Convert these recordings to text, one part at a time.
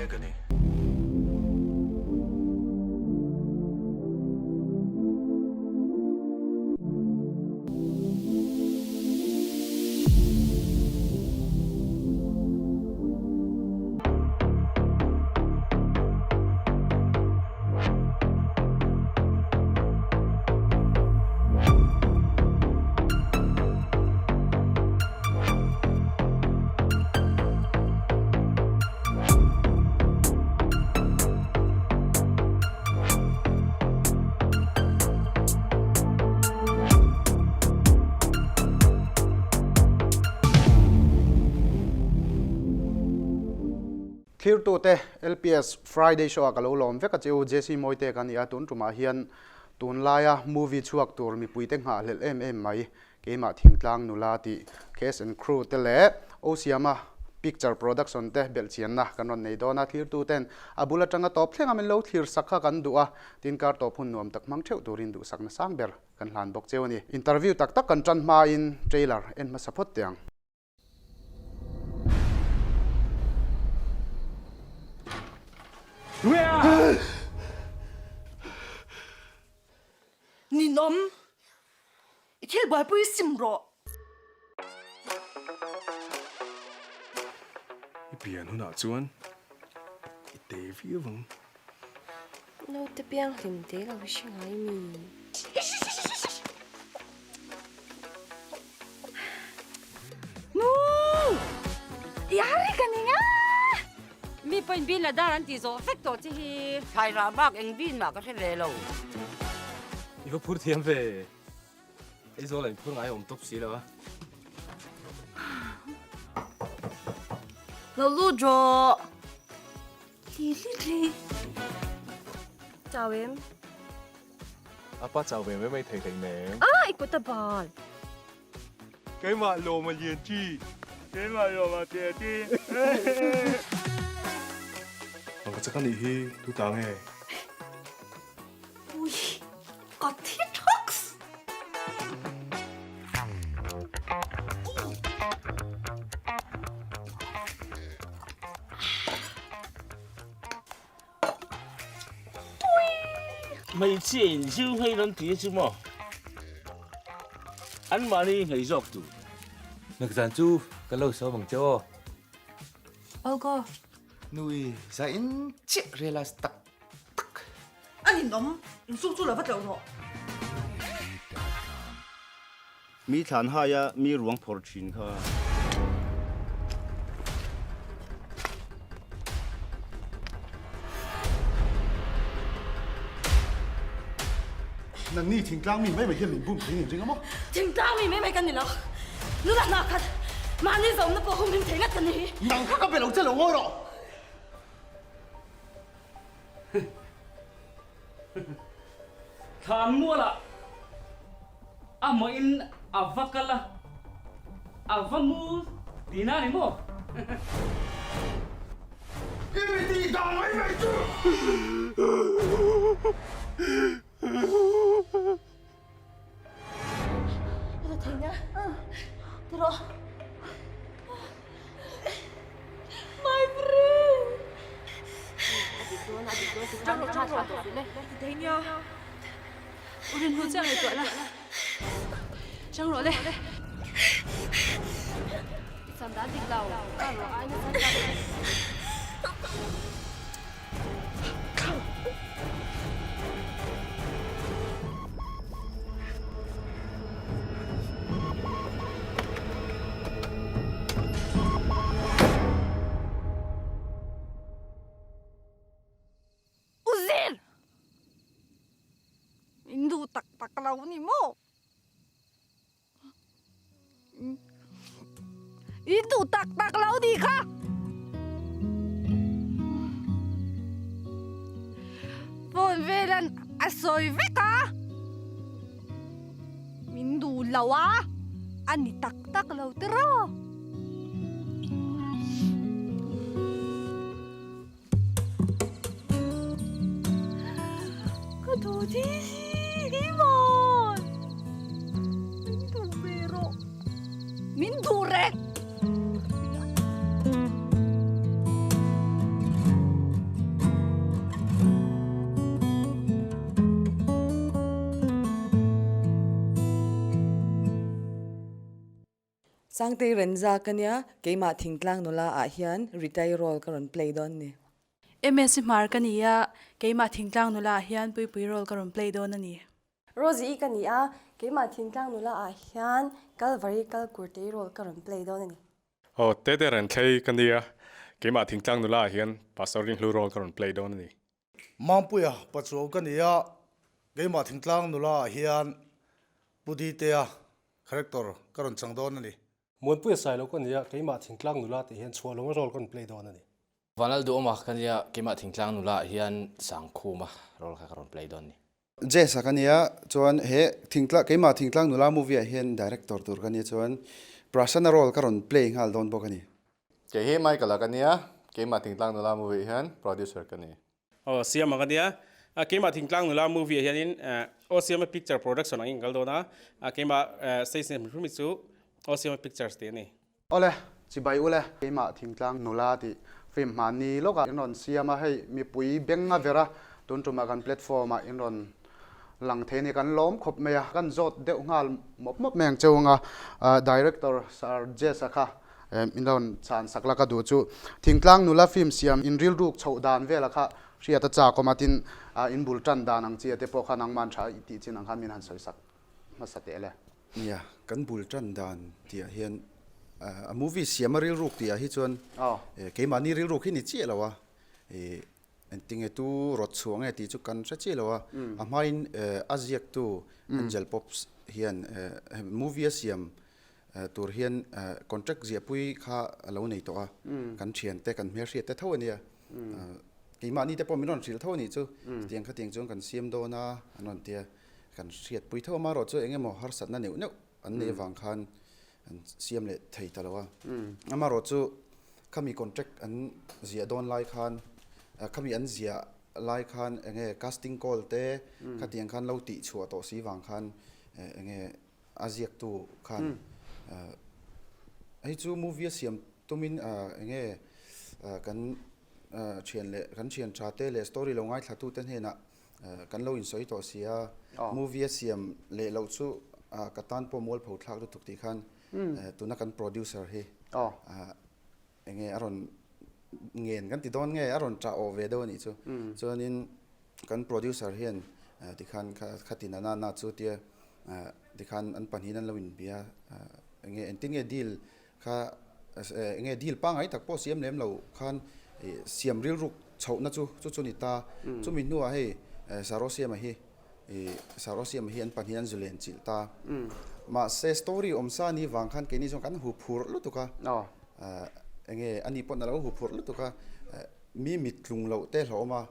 mek a ni. Thirtute LPS Friday show ah ka lo lawm vek a che u, JC Mawite ka ni a, tun tumah hian tunlaia movie chhuak tur mipuite nghahhlelh em em mai Keimah thingtlang nula tih Cast and Crew te leh Osiama Picture Production te belhchianna kan rawn nei dawn a, thlirtu ten a bul atanga tawp thlenga min lo thlir sak kha kan duh a, tin kar tawp hun nuam tak hmang theuh turin duhsakna sang ber kan hlan bawk cheu a ni. Interview tak tak kan tan hmain trailer en hmasa phawt teh ang. Ninawm, i thil buaipui sim rawh. I pian hunah chuan i te viau ang. Naute piang hlim te lo hre ngai mi. Nu! I hari ka ning a! Mi pawhin bin la dar an tih zawh vek tawh che hi. Thlai rah bak eng bin mah ka hre ve lo. I va phur thiam ve. Aizawl ah in phur ngai a awm tawp si lo a. Lo lut rawh. Thli thli thli. Chau em? Apa chau ve mai mai thei hlei nem. Ah, i kut a bal. Keimah lawm a lian chi. Keimah lawm a te chi. Ang ka chak a nih hi, tu ta nge? Ui, ka thi thaks. Hmeichhia in zir nghei rawn ti chu maw? Anmahni nghei zawk tur. Nakzan chu ka lo sawm ang che aw. Olga. Nui zain chiah realize tak tak. A ninawm, insuk chu lo va tleuh rawh. Mi thlan haia mi ruang phawrh thin kha. Nangni thingtlang mi mai mai hian min bum thei nen ring a maw? Thingtlang mi mai mai kan ni lo. Nula hna khat mahni zawmna pawh humhim thei ngat ka ni hi. Nang kha ka be lo che lo ngawi rawh. Thlan mualah a mawhin a va kal a, a va mu tihna a ni maw? I mi tih dan mai mai chu! Ka thei nia, ti rawh. My friend! Ṭang rawh, ṭang rawh. Thei nia. U rin hnu chiah ngaihtuah la. Ṭang rawh le. I chan dan dik lo, ka ruah ai nasa tak. U Zir! Min duh tak tak lo ni maw? I duh tak tak lo ni kha! Phone velan a sawi vek a, min duh lo a, a ni tak tak lo tiraw? Ka duh thi si keimah! Min duh ve rawh. Min duh reng! Sangtei Renza ka nia, keimah thingtlang nula ah hian Ritai role ka rawn play dawn ni. MS Hmar ka ni a, keimah thingtlang nula ah hian Puipui role ka rawn play dawn a ni. Rosie ka ni a, keimah thingtlang nula ah hian Kalvari Kalkurtei role ka rawn play dawn a ni. Aw, Tete Renthlei ka ni a, keimah thingtlang nula ah hian Pastor Rinhlu role ka rawn play dawn a ni. Mampuia Pachuau ka ni a, keimah thingtlang nula ah hian Pu Ditea character ka rawn chang dawn a ni. Muanpuia Sailo ka ni a, keimah thingtlang nula tih hian Chhuahlawma role ka rawn play dawn a ni. Vanlal Duhawma ka ni a, keimah thingtlang nula ah hian Sangkhuma role kha ka rawn play dawn a ni. Jess-a ka nia, chuan he thingtlang keimah thingtlang nula movie ah hian director tur ka nia chuan Prasanna role ka rawn play nghal dawn bawk a ni. Kei hi Michael-a ka nia, keimah thingtlang nula movie ah hian producer ka ni. Aw Siama ka nia, keimah thingtlang nula movie ah hianin Aw Siama picture production angin kal dawn a, keimah stage name hrim hi chu Aw Siama pictures tih a ni. Awle, chibai ule, keimah thingtlang nula tih film hmanni lawkah in rawn siam a, hei mipui beng a ver a, tun tumah kan platform ah in rawn lang thei a ni, kan lawm khawp mai a, kan zawt deuh nghal mawp mawp mai ang cheu anga Director Sir Jess-a kha in rawn chhan sak la ka duh chu thingtlang nula film siam in rilruk chhoh dan vela kha hriat a chak awm a, tin in bul tan dan ang chi te pawh kha nangman tha i tih chin ang khan min han sawi sak hmasa teh le. Nia, kan bul tan dan tih ah hian a movie siam a rilruk tih ah hi chuan keimahni rilruk hi ni chiah lo a, engtinge tu rawt chhuah nge tih chu kan hre chiah lo a, a hmain a ziaktu Angel Pops hian movie a siam tur hian contract ziahpui kha a lo nei tawh a, kan thiante kan hmelhriat te tho a nia, keimahni te pawh min rawn hrilh tho a nih chu, chutiang khatiang chuan kan siam dawn a an rawn ti a. Kan hriatpui tho amaherawh chu eng emaw harsatna neuh neuh an neih avang khan an siam leh thei ta lo a. Amaherawh chu khami contract an ziah dawn lai khan khami an ziah lai khan eng nge casting call te khatiang khan lo tih chhuah tawh si vang khan eng nge a ziaktu khan hei chu movie a siam tumin eng nge kan thian leh kan thian tha te leh story lo ngaithla tu te hnenah Kan lo insawi tawh si a, movie a siam leh loh chu ka tan pawh mualpho thlak lutuk tih khan tuna kan producer hi eng nge a rawn ngen kan ti dawn nge a rawn ṭah awh ve deuh a nih chu. Chuanin kan producer hian tikhan khati na na na chu tia tikhan an pahnihin an lo inbia eng nge engtin nge deal Kha eng nge deal pangngai tak pawh siam lem lo khan siam rilruk chhohna chu chu chu ni ta. Chumi hnuah hei Sarosiama hi Sarosiama hi an pahnih an zu len chilh ta. Mahse story awm sa ni vang khan keini chuan kan hu phur lutuk a. Eng nge ani pawh na lo hu phur lutuk a. Mi mit tlung loh te hlauhawm a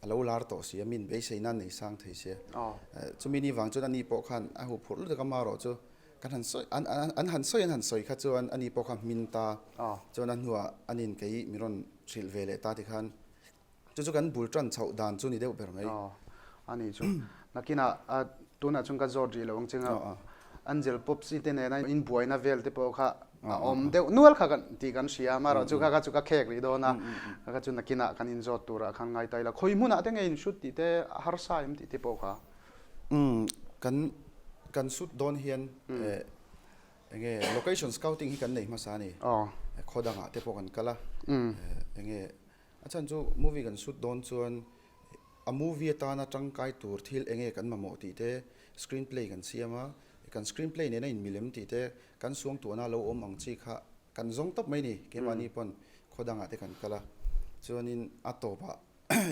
a lo lar tawh si a, min beisei nan nei sang thei sia. Chumi ni vang chuan ani pawh khan a hu phur lutuk a marawh chu Kan han sawi an an han sawi an han sawi kha chuan ani pawh kha hmin ta chuan a hnuah an in kei min rawn hrilh ve leh ta tikhan chu chu kan bul tan chhoh dan chu ni deuh ber mai. Aw ani chu nakinah a tunah chuan ka zawt rih lo ang che nga Angel Popsi te nena in buaina vel te pawh kha a awm deuh nual kha kan tih kan hria amaherawh chu kha kha chu ka khek rih dawn a kha kha chu nakinah kan inzawt turah khan ngai ta ila khawi hmunah te nge in hrut tih te a harsa em tih te pawh kha. Umm kan kan shoot dawn hian eh enge location scouting hi kan nei hmasa a ni. Khaw dangah te pawh kan kal a. Enge a chhan chu movie kan shoot dawn chuan a movie atana tangkai tur thil enge kan mamawh tih te screen play kan siam a, kan screen play nena inmilem tih te kan suangtuahna lo awm ang chi kha kan zawng tawp mai ni keimahni pawn khaw dangah te kan kal a. Chuanin a tawpah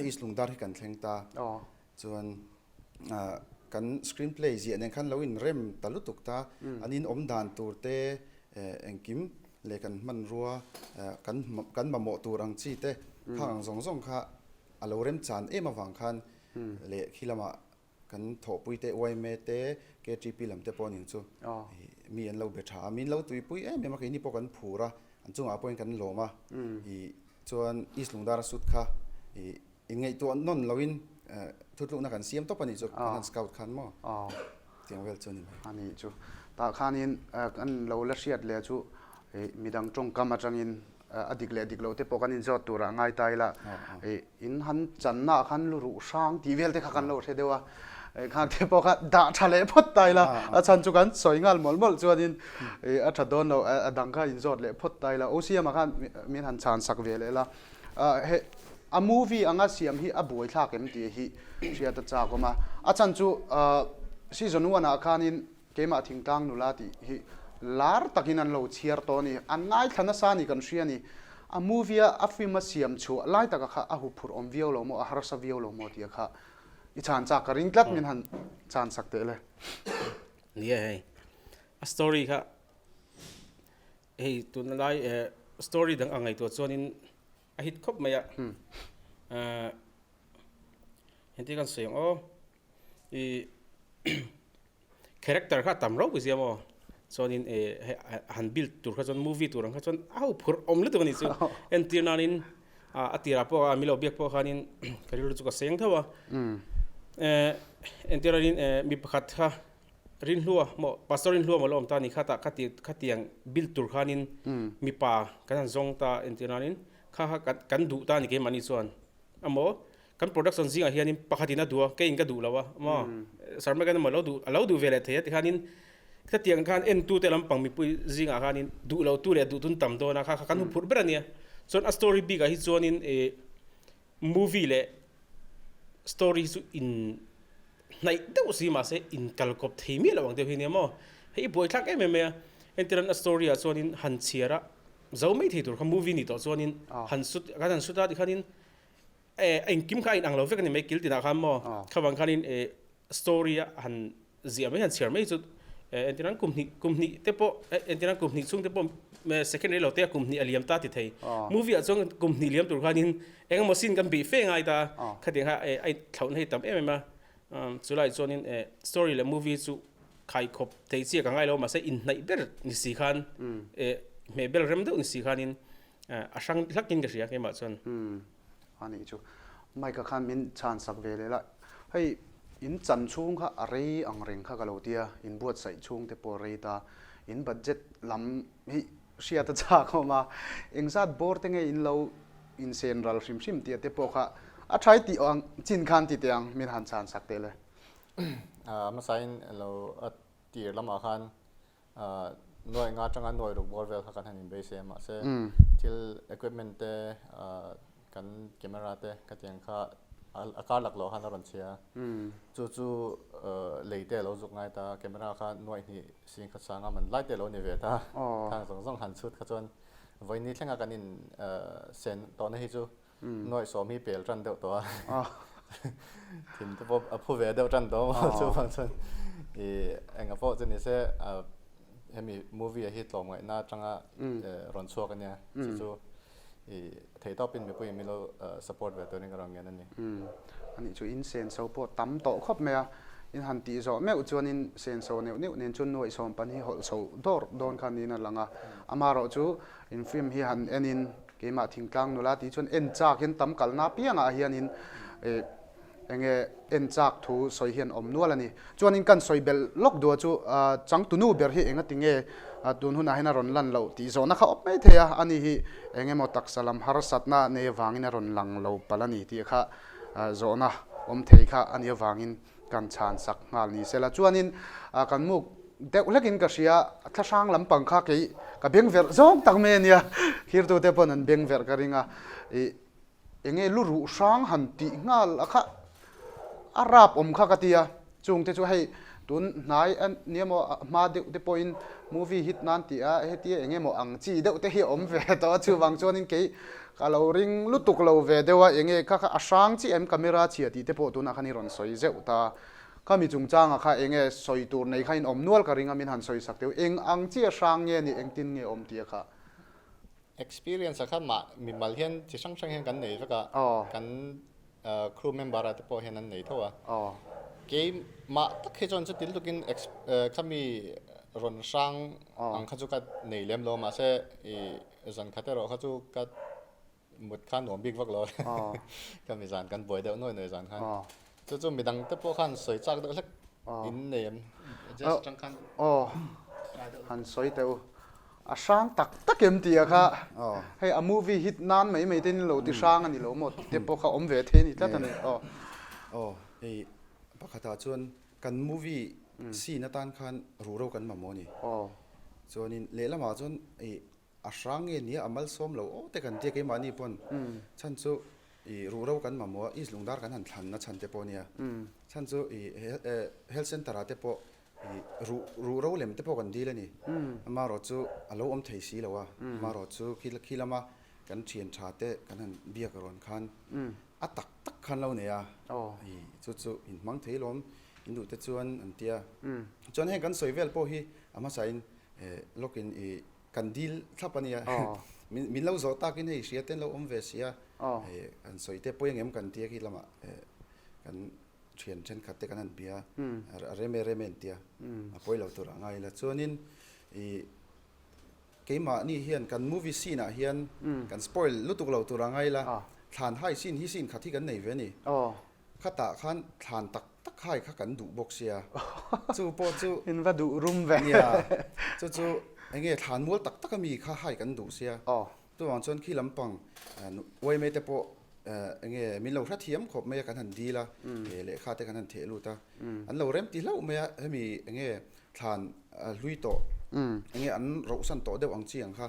East Lungdar hi kan thleng ta. Chuan kan screen play ziah nen khan lo inrem ta lutuk ta, an in awm dan tur te engkim leh kan hmanrua kan kan mamawh tur ang chi te khang ang zawng zawng kha a lo rem chan em avang khan leh khi lamah kan thawhpui te yma te KTP lam te pawh ning chu mi an lo be tha a, min lo tuipui em em a keini pawh kan phur a, an chungah pawhin kan lawm a, ih chuan East Lungdara suit kha ih Inngaihtuah nawn loin thutlukna kan siam tawp a nih chu, kan han scout khan maw? Tiang vel chu a ni mai. A nih chu. Tah khanin kan lo la hriat leh chu midang tawngkam atangin a dik leh dik loh te pawh kan inzawt turah ngai ta ila in han channa ah khan lu ruh hrang tih vel te kha kan lo hre deuh a. Khang te pawh kha dah tha leh phawt ta ila, a chhan chu kan sawi nghal mawlh mawlh chuanin a tha dawn lo, a dang kha inzawt leh phawt ta ila. OCM ah khan min han chhan sak ve leh la. He a movie anga siam hi a buaithlak em tih hi hriat a chak awm a. A chhan chu season one ah khanin keimah thingtlang nula tih hi lar takin an lo chhiar tawh a ni. An ngaithla nasa a ni kan hria a ni. A movie a a film a siam chhuah lai taka kha a huphurh awm viau lo maw, a harsa viau lo maw tih kha I chhan chak ka ring tlat min han chhan sak teh le. Nia hei a story kha hei tuna lai story dang a ngaihtuah chuanin a hit khawp mai a. Heti kan sawi ang aw i Character kha a tam rauh zia maw? Chuanin eh han build tur kha chuan movie tur ang kha chuan a ho phurh awm lutuk a nih chu. Entir nanin a tirah pawh a milo biak pawh khanin ka rilru chu ka seng tho a. Eh entir nanin eh mi pakhat kha Rinhlua maw Pastor Rinhlua maw la awm ta ni kha tah khati khatiang build tur khanin mipa kan han zawng ta entir nanin kha kha kan duh ta a ni keimahni chuan amaw Kan production zingah hianin pakhatin a duh a, keiin ka duh lo a, maw? Sir Megan emaw a lo duh, a lo duh ve leh thei a tikhanin khatiang khan entute lampang mipui zingah khanin duh lo tu leh duh tun tam dawn a, kha kha kan huphurh ber a nia. Chuan a story bikah hi chuanin ih movie leh story hi chu in hnaih deuh si mahse in kalkawp thei miah lo ang deuh hi nia maw? Hei i buaithlak em em mai a, entirna a story ah chuanin han chhiar a, zo mai thei tur kha movie ni tawh chuanin han shoot, kan han shoot a tikhanin Eh engkim kha a inang lo vek a ni mai kil tinah khan maw khavang khanin eh story a han ziah mai han chhiar mai chu eh entir ang kum hnih kum hnih te pawh eh entir ang kum hnih chhung te pawh second rei lo te a kum hnih a liam ta ti thei movie ah chuan kum hnih liam tur khanin eng emaw scene kan beih fe ngai ta khatiang kha eh a thlauhna hi tam em em a chulai chuanin eh story leh movie chu khaikhawp thei chiah ka ngai lo mahse inhnaih ber ni si khan eh hmehbel rem deuh ni si khanin A hrang hlakin ka hria keimah chuan. Umm a nih chu. Mike-a khan min chhan sak ve leh la. Hei in chan chhung kha a rei ang reng kha ka lo tia, in buatsaih chhung te pawh a rei ta. In budget lam hi hriat a chak awm a, engzat bawr te nge in lo insen ral hrim hrim tih te pawh kha a tha i tih ang chin khan ti teh ang min han chhan sak teh le. A hmasain lo a tir lamah khan Nuai nga atanga nuai ruk bawr vel kha kan han inbeise a mahse thil equipment te kan camera te khatiang kha a kar lak loh khan a rawn chhia a chu chu lei te a lo zuk ngai ta camera kha nuai hnih sing khat sanga man lai te a lo ni ve ta khang zawng zawng han chhut kha chuan vawiin thlenga kan in sen tawhna hi chu Nuaih sawm hi pel tan deuh tawh a, thin te pawh a phu ve deuh tan tawh a chuvang chuan ih enga pawh chu ni se hemi movie ah hi tlawmngaihna atanga rawn chhuak a nia chu chu ih theihtawpin mipuiin min lo support ve turin ka rawn ngen a ni. Anih chu in senso pawh tam tawh khawp mai a, in han tih zawh meuh chuan in senso neuh neuh nen chuan nuaih sawm pan hi hawlh chho dawr dawn kha niin a lang a, amaherawh chu in film hi han en in Keimah thingtlang nula tih chuan en chak hian tam kalna apiangah hianin eh enge en chak thu sawi hian awm nual a ni. Chuanin kan sawi belh lawk duh chu changtunu ber hi enga tinge tun hunah hian a rawn lan loh tih zawhna kha awm mai thei a, ani hi eng emaw taksa lam harsatna nei avangin a rawn lang lo palh a ni tih kha zawhna awm thei kha a nih avangin Kan chhan sak nghal ni sela chuanin kan muk deuh hlekin ka hria thlahrang lampang kha kei ka beng verh zawng tak mai ania thirtute pawn an beng verh ka ring a ih enge lu ruh hrang han tih nghal a kha a rap awm kha ka tia chungte chu hei tun hnai a nia maw hma deuh te pawhin movie hit nan tih a hetia enge maw ang chi deuh te hi a awm ve tawh a chuvang chuanin kei Ka lo ring lutuk lo ve deuh a, enge kha kha a hrang chiah em camera chhia tih te pawh tunah khan i rawn sawi zeuh ta. Kha mi chungchangah kha enge sawi tur nei kha in awm nual ka ring a, min han sawi sak teuh. Eng ang chiah hrang nge ni, engtin nge awm tih a kha. Experience ah kha mah mimal hian chi hrang hrang hian kan nei vek a, kan crew member ah te pawh hian an nei tho a. Keimah tak hi chuan chuti lutukin khami rawn hrang ang kha chu ka nei lem lo mahse ih Zan khat erawh kha chu ka mut kha nuam bik vak lo ka mi zan kan buai deuh nuai nuai zan khan chu chu midang te pawh khan sawi chak deuh hlek in nei em Jess atang khan aw han sawi teh u a hrang tak tak em tih a kha hei a movie hit nan mai mai te in lo ti hrang a ni lo maw tih te pawh kha awm ve thei a ni tlat a ni aw aw hei. Pakhatah chuan kan movie scene atan khan ruhro kan mamawh a ni. Chuanin lehlamah chuan ih a hrang nge nia a malsawm lo aw te kan tia keimahni pawn chhan chu ih ruhro kan mamawh a East Lungdar kan han thlanna chhan te pawh a nia. Chhan chu ih health center ah te pawh ih ruh ruhro lem te pawh kan dil a ni. Amaherawh chu a lo awm thei si lo a, amaherawh chu khi lama kan thian tha te kan han biak rawn khan A tak tak khan lo nei a, i chu chu in hmang thei lawm, in duh te chuan an ti a. Chuan heng kan sawi vel pawh hi a hmasain lawkin i kan dil thlap a nia, min lo zawh takin hei hria te an lo awm ve si a, an sawi te pawi angem kan ti a khi lamah kan thian thenkhat te kan han bia a, a rem e rem e an ti a, a pawi lo tur a ngai ila. Chuanin i Keimahni hian kan movie scene ah hian kan spoil lutuk lo tur a ngai la, thlan hai scene hi scene khat hi kan nei ve a ni. Khatah khan thlan tak tak hai kha kan duh bawk sia, chu pawh chu. In va duh rum ve. Nia, chu chu eng nge thlan mual tak tak ami kha hai kan duh sia. Chuvang chuan khi lampang uaime te pawh eng nge min lo hrethiam khawp mai a kan han dil a, lehkha te kan han theh lut a, an lo rem ti hlauh mai a, hemi eng nge thlan hlui tawh enge an rohsan tawh deuh ang chi ang kha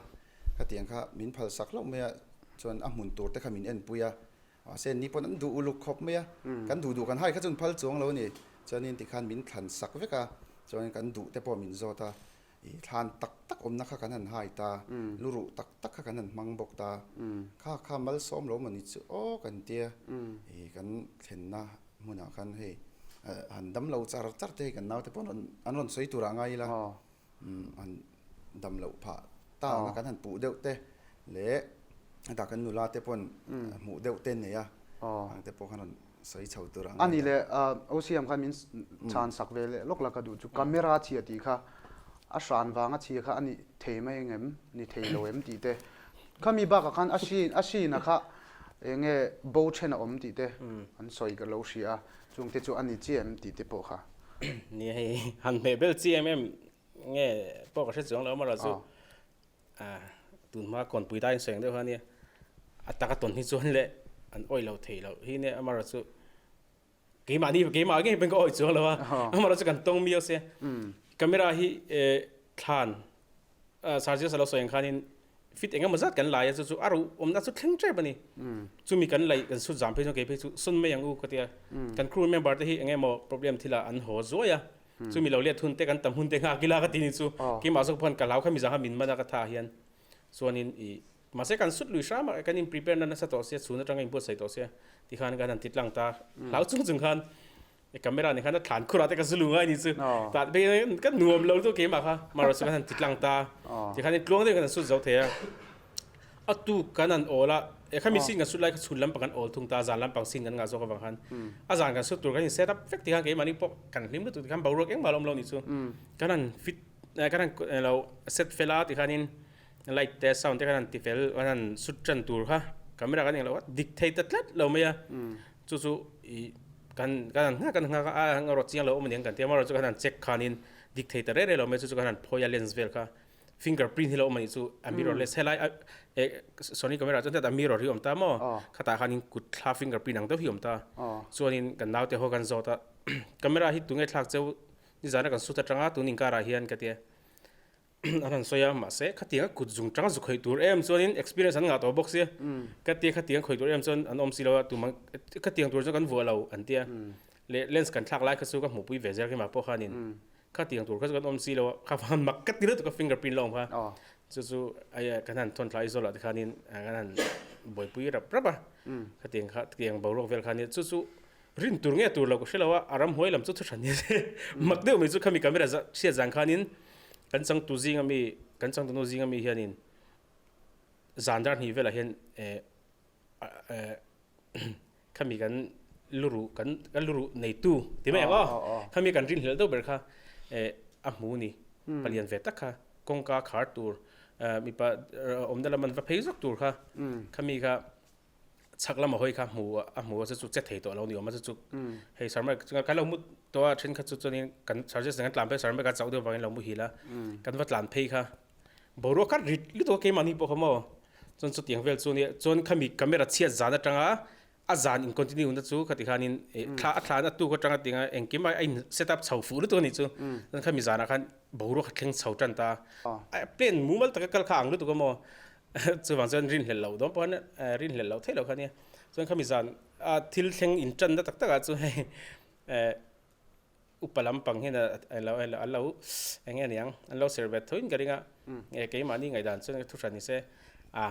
khatiang kha min phal sak hlauh mai a chuan a hmun tur te kha min enpui a mahse ni pawn an duh uluk khawp mai a kan duh duh kan hai kha chu an phal chuang lo a ni chuanin tikhan min thlan sak vek a chuanin kan duh te pawh min zawt a ih thlan tak tak awmna kha kan han hai ta lu ruh tak tak kha kan han hmang bawk ta kha kha malsawm lo maw ni chu aw kan tia ih kan thlenna Hmunah khan hei han dam lo char char te hi kan naute pawh an rawn sawi turah ngai ila han dam loh phah ta anga kan han puh deuh te leh hetah kan nula te pawn hmuh deuh te nei a ang te pawh khan rawn sawi chho turah ngai ila. A nih leh OCM khan min chhan sak ve leh lawk la ka duh chu camera chhia tih kha a hran vanga chhia kha a ni thei mai ang em ni thei lo em tih te khami bakah khan a hrin a hrina kha Eng nge bo then a awm tih te an sawi ka lo hria a, chung te chu a ni chi em tih te pawh kha. Nia hei han hmeh bel chi em em nge pawh ka hre chuang lo amarawh chu tun hma kawnpui daiin sawi ang deuh kha ania a taka tawn hi chuan leh an awih lo thei loh hi nia amarawh chu keimahni keimah ngei pawhin ka awih chuang lo a amarawh chu kan tawng miau sia camera hi thlan Sergeant a lo sawi ang khanin fit eng emaw zat kan lai a chu chu a ro awmna chu thleng tep a ni. Chumi kan laih kan sut zam phei chuan kei phei chu sawn mai ang u ka ti a. Kan crew member te hi eng emaw problem thil ah an haw zuai a. Chumi lo let hun te kan tam hun te nghak ila ka ti ni chu. Keimah zawk pawh khan ka hlau kha mi zang kha min man a ka tha hian chuanin ih mahse kan sut lui hram a kan in prepare na nasa tawh sia chhun atanga inbuatsaih tawh sia tikhan kan han ti tlang ta hlau chung chung khan Camera nih khan a thlan khurah te ka zu lu ngai ni chu. Tah te ka nuam lo tu keimah kha. Maro chu kan han ti tlang ta. Ti khan in tluang deuh kan han sut zo thei a. A tu kan han awl a. E khami sin kan sut lai kha chhun lampang kan awl thung ta zan lampang sin kan ngah zawk avang khan. A zan kan sut tur kan in set up vek ti khan keimah ni pawh kan hlim lutuk ti khan boruak engmah a awm lo ni chu. Kan han fit kan han lo set fel a ti khan in light te sound te kan han ti fel kan han sut tan tur kha camera kan englo a dik thei ta tlat lo mai a. Chu chu i kan kan han nghak kan nghak a a rawt chiang lo awm aniang kan ti a amaherawhchu kan han check khanin dik thei ta reh reh lo mai chu chu kan han phawi a lens vel kha finger print hi lo awm anih chu a mirror lens helai a eh Sony camera chuan heta mirror hi awm ta maw khatah khanin kut thla finger print ang deuh hi awm ta chuanin kan naute ho kan zawt a camera hi tunge thlak cheu nizana kan sut atanga tun inkarah hian ka tia. An han sawi a, mahse khatianga kut zung tanga zu khawih tur em chuanin experience an ngah tawh bawk sia. Ka tia khatiang khawih tur em chuan an awm si lo a, tumah khatiang tur chuan kan vuah lo an tia. Leh lens kan thlak lai kha chu ka hmuhpui ve zel keimah pawh khanin khatiang tur kha chu kan awm si lo a, kha vang mak ka ti lutuk a fingerprint la awm kha. Chu chu kan han thawn thla Aizawl ah te khanin kan han buaipui rap rap a, khatiang kha tiang boruak vel kha nia chu chu Rin tur nge tur lo ka hre lo a, a ram huai lam chu thu hran ni se. Mak deuh mai chu khami camera hriat zan khanin kan changtu zinga mi, kan changtunu zinga mi hianin zan dar hnih velah hian eh khami kan luruh kan kan luruh neitu ti mai ang aw, khami kan rinhlelh deuh ber kha eh a hmu ni, palian ve tak kha kawngka khar tur mipa awmna lam an va phei zawk tur kha khami kha chhak lama hawi kha hmu a hmu a chu chu che thei tawh lo ni awm a chu chu hei sarmai chunga kan lo mu tawh a then kha chu chuanin kan charges kan tlan phei sarmai ka chauh deuh vangin lo mu hil a kan va tlan phei kha boruak kha rit lutuk a keimahni pawh kha maw chuan chutiang vel chu nia chuan khami camera chhiat zan atanga. A zan in continue na chu khati khanin thla a thlan a tuk atanga tinga engkim a in set up chho fuh lutuk a nih chu. Chuan khami zanah khan boruak a thleng chho tan ta. A plan mumal taka kal kha ang lutuk a maw. Chuvang chuan rinhlelh loh dawn pawh khan rinhlelh loh theih loh kha nia. Chuan khami zan a thil thleng in tan na tak tak ah chu hei Upa lampang hian an lo an lo eng nge niang an lo ser ve thoin ka ring a e keimahni ngaihdan chuan ka thu hran ni se a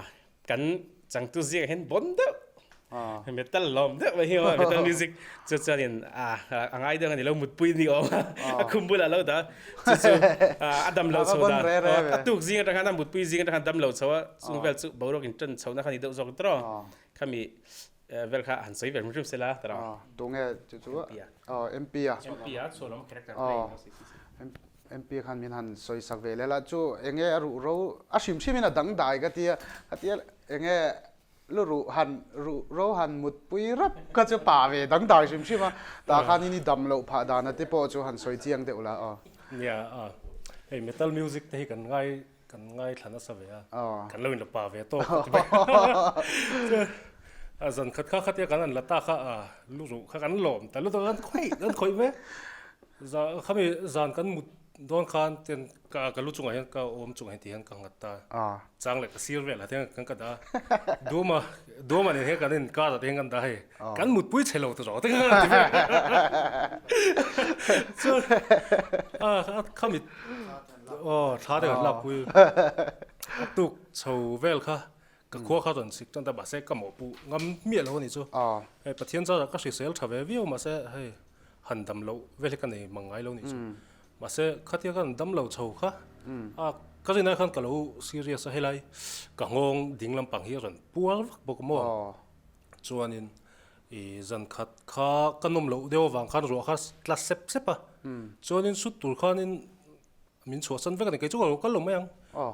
kan changtu zingah hian bon deuh metal lawm deuh mai hi aw metal music chu chuanin a a ngai deuh a ni lo mutpui ni awm a a khum bulah lo dah chu chu a dam lo chho dan a tuk zing atang khan a mutpui zing atang khan dam lo chho a chung vel chu boruak in tan chho na kha ni deuh zawk tawh khami vel kha han sawi ve hrim hrim sela tara. Tunge chu chu MP a. MP a chhuah lam character play no si si. MP khan min han sawi sak ve leh la chu enge a ruh ro a hrim hrim in a dang dai ka tia ka tia enge lu ruh han ruh ro han mutpui rap kha chu pa ve dang dai hrim hrim a tah khan in i dam loh phah dan a te pawh chu han sawi chiang deuh la aw. Nia a hei metal music te hi kan ngai Kan ngaithla nasa ve a, kan lo inla pa ve tawk ka ti mai. A zan khat kha khatia kan an la ta kha a lu ruh kha kan lawm ta lutuk a, kan khawih kan khawih mek. Za khami zan kan mut dawn khan ten ka ka lu chungah hian ka awm chungah hian ti hian ka nghat ta a, chang leh ka sir vel ah te hian kan ka dah a, Duama Duama nen hian kan inkar ah te hian kan dah a hei, kan mutpui chhe lo ta zawk te kha kan ti vel. Chuan a khami Aw, thla te kan lak pui. A tuk chho vel kha ka khua kha rawn sik tan ta mahse ka mawhpuh ngam miah lo a nih chu. Hei Pathian zarah ka hrisel tha ve viau mahse hei han dam loh vel hi ka nei mang ngai lo a nih chu. Mahse khatia ka han dam lo chho kha a ka rinai khan ka lo serious a helai ka nghawng ding lampang hi a rawn puar vak bawk maw. Chuanin i zan khat kha ka nawm loh deuh avang khan ruah kha tla sep sep a. Chuanin sut tur khanin min chhuahsan vek a ni. Kei chu ka lo kal lo mai ang.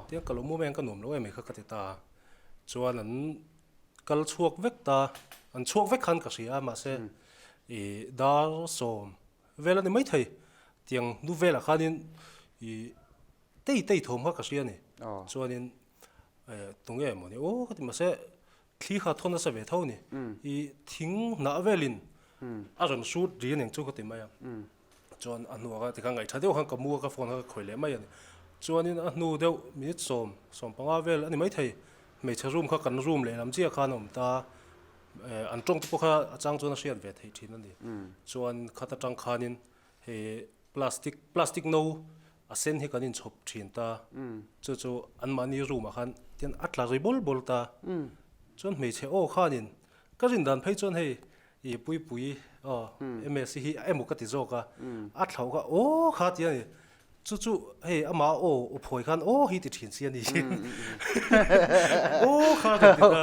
Tiang ka lo mu mai ang ka nuam lo em mai kha ka ti ta a. Chuan an kal chhuak vek ta, an chhuak vek khan ka hria a mahse i dar sawm vel a ni maithei. Tiang nu velah khanin i tei tei thawm kha ka hria a ni. Chuanin tunge mawni aw ka ti mahse Thli kha thawn nasa ve tho a ni. I thing hnah velin a rawn hrut ri a ning chu ka ti mai a. Chuan a hnuah kha tikhan ngaihṭha deuh khan ka mu a, ka phone kha ka khawih leh mai a ni. Chuanin a hnu deuh minute sawm, 15 vel a ni maithei. Hmeichhe room kha kan room lehlam chiah khan a awm ta. An ṭawng te pawh kha a chang chuan a hriat ve theih ṭhin a ni. Chuan khat aṭang khanin He plastic plastic no a sen hi kan inchhawp thin ta. Chu chu anmahni room ah khan tian a tla ri bawl bawl ta. Chuan hmeichhe aw khanin ka rin dan phei chuan hei i Puipui aw MS hi emaw ka ti zawk a, a thlauh kha aw kha ti a ni. Chu chu hei amah aw aw phawi khan aw hi ti thin si a ni. Aw kha ka ti ta.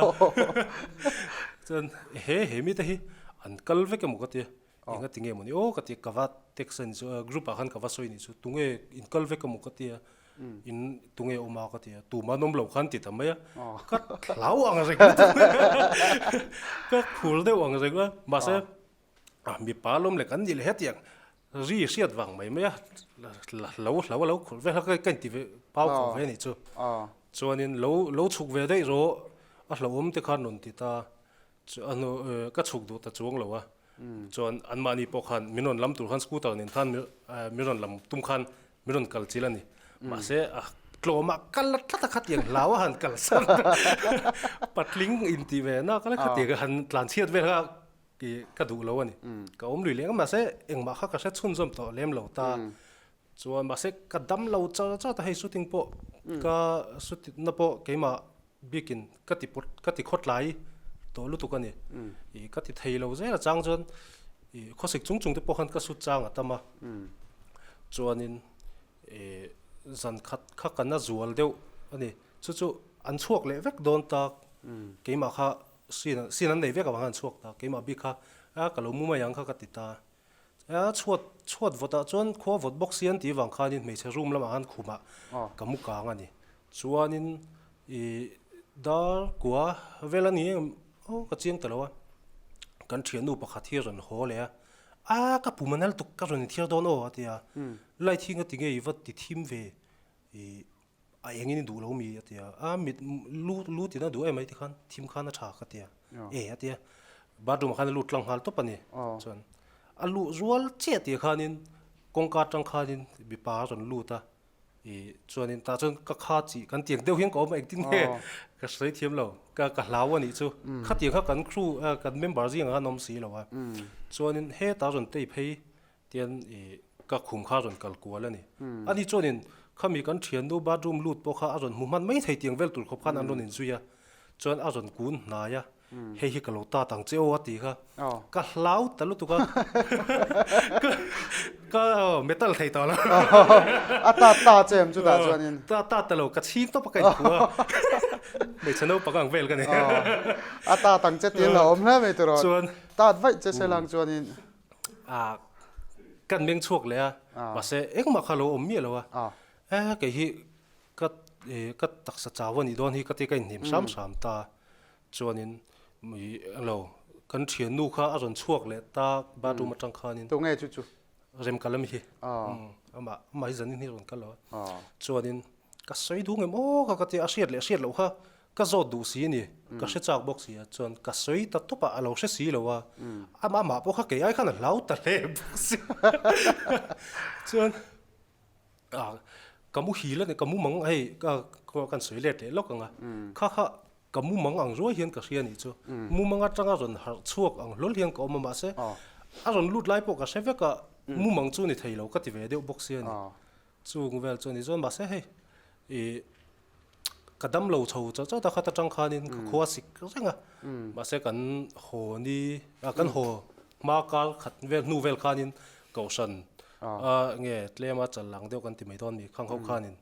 Chuan he he mite hi an kal vek emaw ka ti a. Enga ti nge mawni aw ka ti ka va text a ni chu group ah khan ka va sawi ni chu tunge in kal vek emaw ka tia in tunge awm a ka tia tuma an awm lo khan ti ta mai a ka hlau ang reng lutuk ka khur deuh ang reng a mahse mipa lawm leh kan nih leh hetiang ri hriat vang mai mai a lo hlau a lo khur vel kha ka inti ve pau khawp ve a nih chu chuanin lo lo chhuk ve daih rawh a hlauhawm te khan rawn ti ta a hnu ka chhuk duh ta chuang lo a. Chuan anmahni pawh khan min rawn lam tur khan scooter nen khan min rawn lam tum khan min rawn kal chil a ni. Mahse a tlawmah kal la tlat a khatiang hlau a han kal san patling intih ve na ka la khatiang han tlan chhiat vel kha ka duh lo a ni. Ka awm lui leh ang mahse engmah kha ka hre chhunzawm tawh lem lo ta. Chuan mahse ka dam lo char char ta hei shooting pawh ka shooting na pawh keimah bikin ka ti pawt ka ti khawtlai tawh lutuk a ni. Ih ka ti thei lo zel a chang chuan ih khawsik chung chung te pawh khan ka sut chang a tam a. Chuanin ih zan khat kha ka na zual deuh a ni. Chu chu an chhuak leh vek dawn tak keimah kha scene scene an nei vek avang khan an chhuak ta keimah bik kha a ka lo mu mai ang kha ka ti ta. A chhuat chhuat vawtah chuan khua vawt bawk si an tih vang khanin hmeichhe room lamah khan khumah ka mu kang a ni. Chuanin ih dar kua vel a ni em aw ka chiang ta lo a, kan thiannu pakhat hi a rawn haw leh a, a ka pum a nal tuk ka rawn inthiar dawn aw a ti a, light hi nga tinge i va ti thim ve ih a engin i duh lo mi a ti a, a mit lu lu tina duh em mai tikhan thim khan a tha ka ti a, e a ti a. Bathroom ah khan a lut tlang nghal tawp a ni. Chuan a luh zual chiah tih khanin kawngka atang khanin mipa a rawn lut a, ih chuanin tah chuan ka kha chih kan tiang deuh hian ka awm a engtin nge ka sawi thiam lo, ka ka hlau a nih chu. Khatiang kha kan crew kan member zingah khan awm si lo a, chuanin hetah a rawn tei phei Tian i ka khum kha a rawn kal kual a ni. Ani chuanin khami kan thiannu bathroom lut pawh kha a rawn hmu hman mai thei tiang vel tur khawp khan an rawn inzui a, chuan a rawn kun hnai a, hei hi ka lo tat ang che aw a ti kha, ka hlau ta lutuk a, ka metal thei tawh lo. A tat ta che em chutah chuanin? Ta tat ta lo, ka chhing tawp a ka inphu a, hmeichhe naupang ang vel ka ni. A tat ang che tih a lo awm hle mai tiraw? Chuan tat vaih che se lang chuanin. Ah kan meng chhuak leh a, mahse engmah kha lo awm miah lo a, e kei hi ka ka taksa chau a nih dawn hi ka ti ka inhnim hram hram ta, chuanin ih lo kan thiannu kha a rawn chhuak leh ta bathroom atang khanin. Tunge chu chu? Remkalami hi, amah amah hi zanin hi a rawn kal lo a, chuanin ka sawi duh ngem aw kha ka ti a, a hriat leh hriat loh kha Ka zawt duh si a ni, ka hre chak bawk si a, chuan ka sawi ta tawp a, a lo hre si lo a, amah amah pawh kha kei ai khan a hlau ta hle bawk si chuan ah ka muhil a ni, ka mumang hei ka kan sawi let leh lawk ang a, kha kha ka mumang ang ruai hian ka hria a nih chu, mumang atanga rawn harh chhuak ang hlawl hian ka awm a, mahse a rawn lut lai pawh ka hre vek a, mumang chu ni thei lo ka ti ve deuh bawk si a ni, chung vel chu a ni chuan mahse hei ih Ka dam lo chho chauh chauh ta khat atang khanin ka khua sik reng a, mahse kan haw ni ah kan haw hma kar khat vel hnu vel khanin kohhran a nge tlema chal lang deuh kan ti mai dawn mi khang ho khanin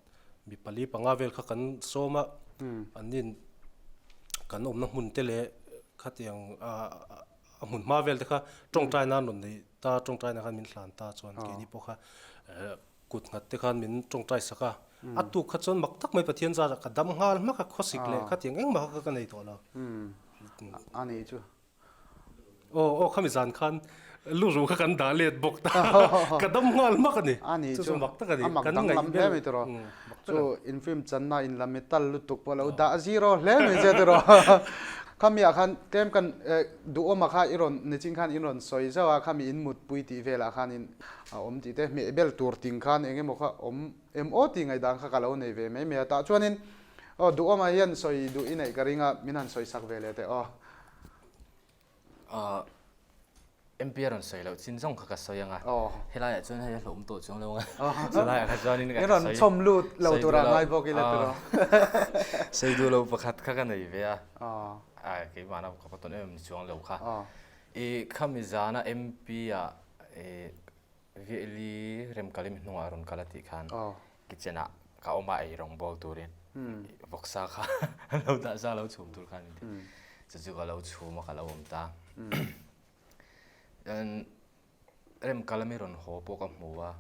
mi pali panga vel kha kan sawm a, an nin kan awmna hmun te leh khatiang ah a hmun hma vel te kha tawngtai nan rawn nei ta tawngtai na khan min hlan ta chuan keini pawh kha Kut nghat te khan min tawngtai sak a, a tuk kha chuan mak tak mai Pathian zarah ka dam nghal hmak a, khawsik leh khatiang engmah kha ka nei tawh lo. A nih chu. Aw aw khami zan khan luruh kha kan dah let bawk ta, ka dam nghal hmak a ni. A nih chu. Chu mak tak a ni. A mak danglam hle mai tiraw. Chu in film channa in la metal lutuk pawh lo dah zero hle mai che tiraw. Khami ah khan tlem kan duhawm ah kha i rawn nichin khan in rawn sawi zauh a, khami in mutpui tih velah khan in a awm tih te hmeh bel tur ting khan eng emaw kha awm em aw tih ngaihdan kha ka lo nei ve mai mai a, tah chuanin aw duhawm ah hian sawi duh i neih ka ring a, min han sawi sak ve leh teh aw. Ahh MP a rawn sawi loh chin zawng kha ka sawi ang a, helai ah chuan hei a hlawm tawh chuang lo ang a, chulai ah kha chuanin ka rawn chhawm lut lo tur ah ngai bawk ila tiraw. Sawi duh lo pakhat kha ka nei ve a, keimah na ka va tawn em em ni chuang lo kha. I khami zana MP ah i Vieli Remkalimi hnungah a rawn kal a tih khan kitchen ah ka awm a ei rawng bawl turin vawksa kha an lo dah sa lo chhum tur khan inti chu chu ka lo chhum a ka lo awm ta. Chuan Remkalami rawn haw pawh ka hmu a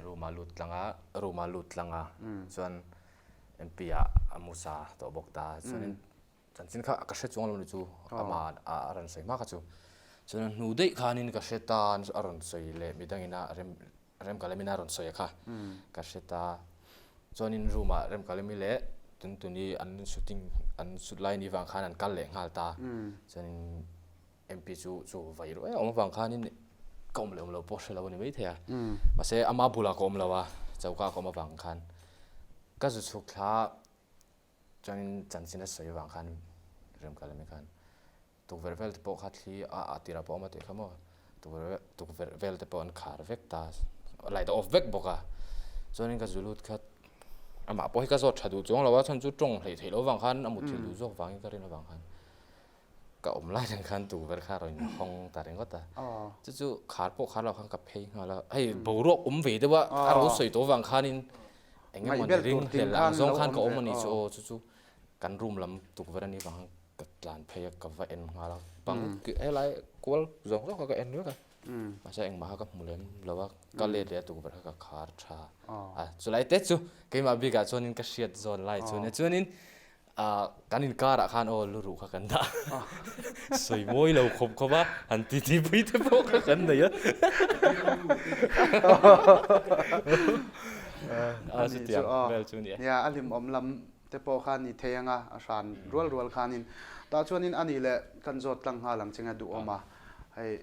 room ah lut tlang a room ah lut tlang a chuan MP ah a mu sa tawh bawk ta chuanin Chanchin kha ka hre chuang lo ni chu amah a rawn sawi hma kha chu. Chuan a hnu daih khanin ka hre ta a rawn sawi leh midangin a rem Remkalemi a rawn sawi a kha ka hre ta. Chuanin room ah Remkalemi leh Tuntuni an shooting an shoot lai ni vang khan an kal leh nghal ta. Chuanin MP chu chu vai ruai a awm avang khanin ka awm leh awm loh pawh hre lo a ni maithei a. Mahse ama bulah ka awm lo a choka ka awm avang khan ka zu chhuk thla Chuanin chanchin a sawi avang khan Remkalami khan tukverh vel te pawh kha thli a a tirah pawh a awm a tih kha maw tukverh tukverh vel te pawh an khar vek ta light a off vek bawk a chuanin ka zu lut kha amah pawh hi ka zawt tha duh chuang lo a chhan chu tawng hleih theih loh avang khan a mut thil duh zawk vangin ka rin avang khan ka awm lai reng khan tukverh kha a rawn hawng ta ringawt a chu chu khar pawh khar loh khan ka phei nghal a hei boruak awm ve deuh a a ro sawi tawh avang khanin eng emaw ni ring hlel ang zawng khan ka awm a ni chu aw chu chu kan room lam tukverh a nih vang ka tlan phei a ka va en nghal a bang helai kual zawng zawng kha ka en vek a mahse engmah kha ka hmu lem lo a ka let leh a tukverh kha ka khar tha a chulai te chu keimah bikah chuanin ka hriat zawn lai chu nia chuanin Ah kan inkarah khan aw lu ruh kha kan dah sawi mawi lo khawp khawp a han ti ti pui te pawh kha kan nei a a chutiang vel chu nia a hlimawm lam te pawh kha ni thei anga a hran rual rual khanin tah chuanin a nih leh kan zawt tlang nghal ang chenga duhawm a hei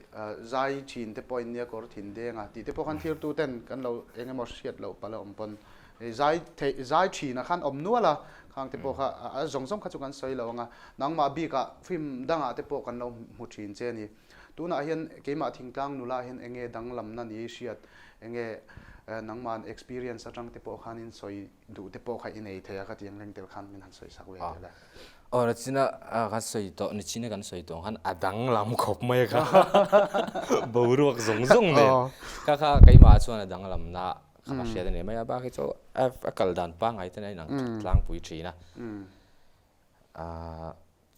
zai thin te pawhin nia kawr thin deng a tih te pawh khan thirtu ten kan lo eng emaw hriat loh palh a awm pawn hei zai theih zai thin ah khan awm nual a khang te pawh kha a zawng zawng kha chu kan sawi lo ang a nangmah bikah film dangah te pawh kan lo hmu thin che a ni. Tunah hian keimah thingtlang nula hian eng nge danglamna ni hriat, eng nge nangma'n experience atang te pawh khanin sawi duh te pawh kha i nei thei a ka ti ang reng tel khan min han sawi sak ve tel e. Aw Rachina kan sawi tawh nichina kan sawi tawh ang khan a danglam khawp mai kha boruak zawng zawng nen kha kha keimah chuan a danglamna kha ka hriat a ni mai a bak hi chu a kal dan pangngai ten a inang tlangpui thin a.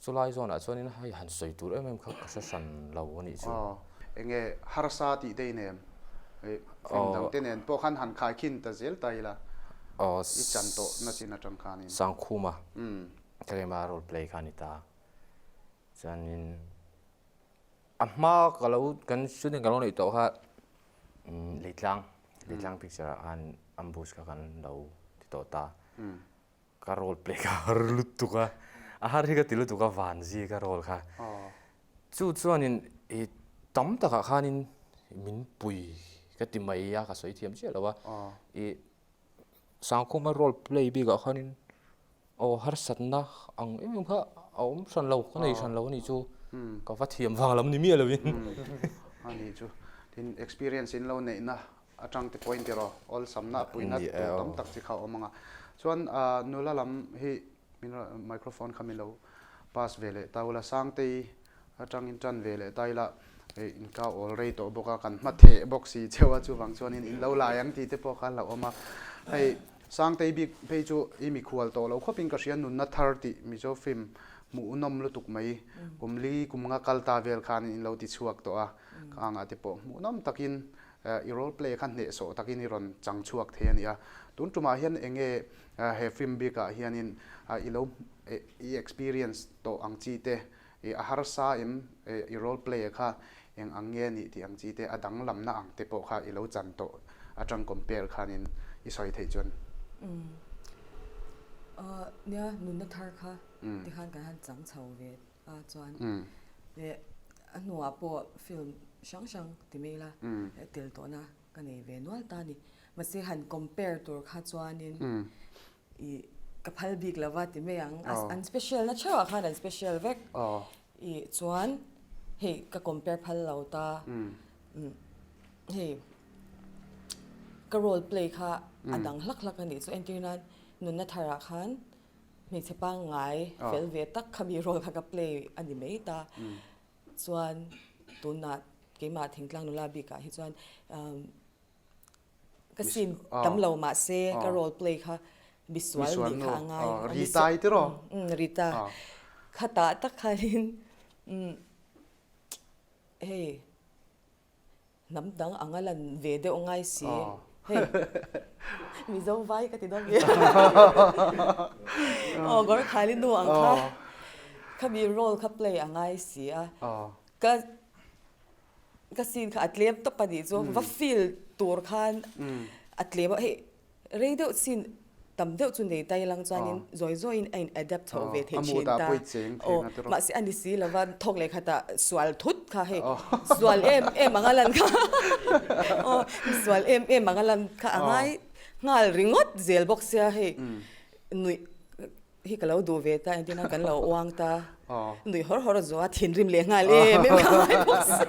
Chulai zawnah chuanin hei han sawi tur em em kha ka hre hran lo a nih chu. Aw, enge harsa tih te i nem? Hei film dang te nen pawh khan han khaikhin ta zel ta ila i chan tawh na chin atang khanin. Sangkhuma Karema role play kha a ni ta. Chuanin a hma ka lo kan shooting ka lo neih tawh kha Leitlang, Leitlang picture ah khan ambush kha kan lo ti tawh ta. Ka role play kha a har lutuk a, a har hi ka ti lutuk a vanzi ka role kha. Chu chuanin i tam takah khanin min pui ka ti mai a, ka sawi thiam chiah lo a. I Sangkhuma role play bikah khanin aw harsatna ang em em kha a awm hran lo, ka nei hran lo a nih chu. Ka va thiam vang lam ni miah lovin. A nih chu. Tin, experience in lo neihna atang te pawhin tiraw awlsamna a puihna tur tam tak chi kha a awm ang a. Chuan nula lam hi min rawn microphone kha min lo pass ve leh ta ula Sangtei atangin tan ve leh ta ila hei in ka awl rei tawh bawk a kan hma theh bawk si cheu a chuvang chuanin in lo lai ang tih te pawh kha a hlauhawm a. Hei Sangtei bik phei chu i mikhual tawh lo khawpin ka hria nunna thar tih Mizo film hmuhnawm lutuk mai kum li kum nga kal ta vel khanin in lo ti chhuak tawh a ka angah te pawh hmuhnawm takin I role play kha hnehsawh takin i rawn chang chhuak thei a ni a. Tun tumah hian eng nge he film bikah hianin i lo i experience tawh ang chi te, i a harsa em i role play kha eng ang nge nih tih ang chi te, a danglamna ang te pawh kha i lo chan tawh atang compare khanin i sawi theih chuan. Umm. Nia, nunna thar kha tikhan kan han chang chho ve a chuan leh a hnuah pawh film hrang hrang ti mai ila tel tawhna ka nei ve nual ta a ni. Mahse han compare tur kha chuanin ih ka phal bik lo va ti mai ang. An special na theuhah khan an special vek. Ih chuan hei ka compare phal lo ta. Hei ka role play kha a dang hlak hlak a nih chu entir nan nunna tharah khan Hmeichhe pangngai fel ve tak kha mi role kha ka play a ni mai ta. Chuan tunah keimah thingtlang nula bikah hi chuan ka scene tam lo mah se ka role play kha misual nih kha a ngai. Rita i tiraw? Rita. Khatah tak khanin hei Hnam dang ang a lan ve deuh ngai si. Hei, Mizo vai ka ti dawn nge. Aw, Gorkhali nu ang kha, khami role kha play a ngai si a. Ka, ka scene kha a tlem tawp a nih chu, va feel tur khan a tlem a, hei Rei deuh chin tam deuh chu nei tai lang chuanin zawi zawiin a in adapt chhoh ve theih thin ta. Aw, mahse a ni si lova thawk leh khatah sual thut kha hei sual em em anga lan kha aw sual em em anga lan kha a ngai nghal ringawt zel bawk sia hei nuih hi ka lo duh ve ta engtin a kan lo uang ta nuih hawr hawr a zuah a thinrim leh nghal em em ka ngai bawk si.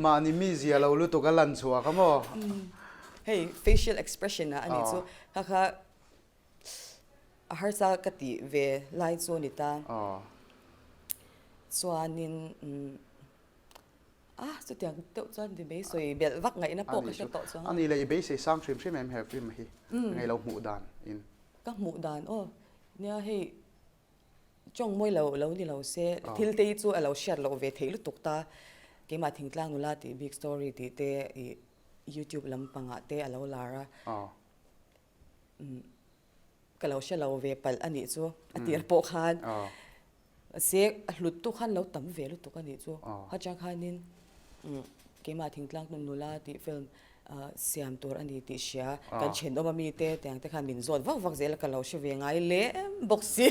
Mahni mizia lo lutuk a lan chhuah kha maw? Hei facial expression ah a nih chu kha kha a harsa ka tih ve lai chu a ni ta. Chuanin ah chutiang deuh chuan ti mai sawi belh vak ngaihna pawh ka hre tawh chuang a. A nih leh i beisei sang hrim hrim em he film hi ngailo hmuh dan in. Ka hmuh dan aw, nia hei tawng mawi lo lo ni lo se thil te hi chu a lo hriat loh ve theih lutuk ta, keimah thingtlang nula tih bik story tih te ih youtube lampangah te a lo lar a, ka lo hre lo ve palh a nih chu a tir pawh khan mahse a hlut tu khan lo tam ve lutuk a nih chu, atang khanin keimah thingtlang nula tih film. Siam tur a ni tih hria. Kan thenawm a mite tiang te khan min zawt vak vak zel a, ka lo hre ve ngai lem bawk si.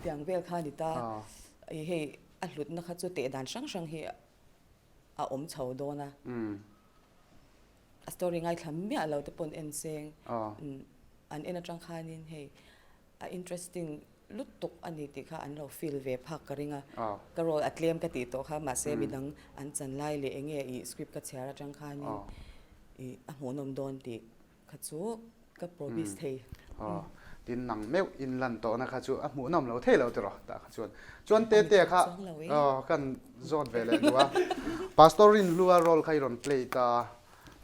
Tiang vel kha a ni ta. Hei a hlutna kha chu teh dan hrang hrang hi a awm chho dawn a. A story ngaithla miah lo te pawn en seng. An en atang khanin hei A interesting lutuk a ni tih kha an lo feel ve phak ka ring a, ka role a tlem ka tih tawh kha mahse midang an chan lai leh enge ih script ka chhiar atang khanin ih a hmuhnawm dawn tih kha chu ka promise thei. Aw, tin nang meuh in lan tawhna kha chu a hmuhnawm lo thei lo tiraw tah kha chuan. Chuan Tetea kha aw kan zawt ve leh duh a, Pastor Rinhlua role kha i rawn play ta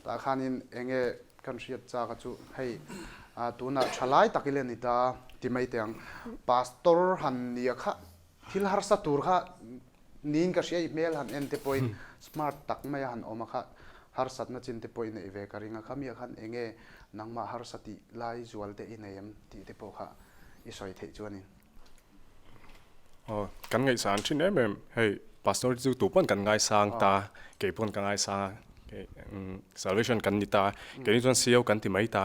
Tah khanin enge kan hriat chak a chu hei tunah tha lai tak ila ni ta ti mai teh ang. Pastor han nia kha thil harsa tur kha niin ka hria i hmel han en te pawhin smart tak mai a han awm a kha harsatna chin te pawh i neih ve ka ring a khamiah khan enge nangmah harsa tih lai zual te i nei em tih te pawh kha i sawi theih chuanin. Aw, kan ngaihsan thin em em. Hei, Pastor chu tu pawn kan ngaisang ta, kei pawn ka ngaisang a, Salvation kan ni ta, keini chuan CO kan ti mai ta,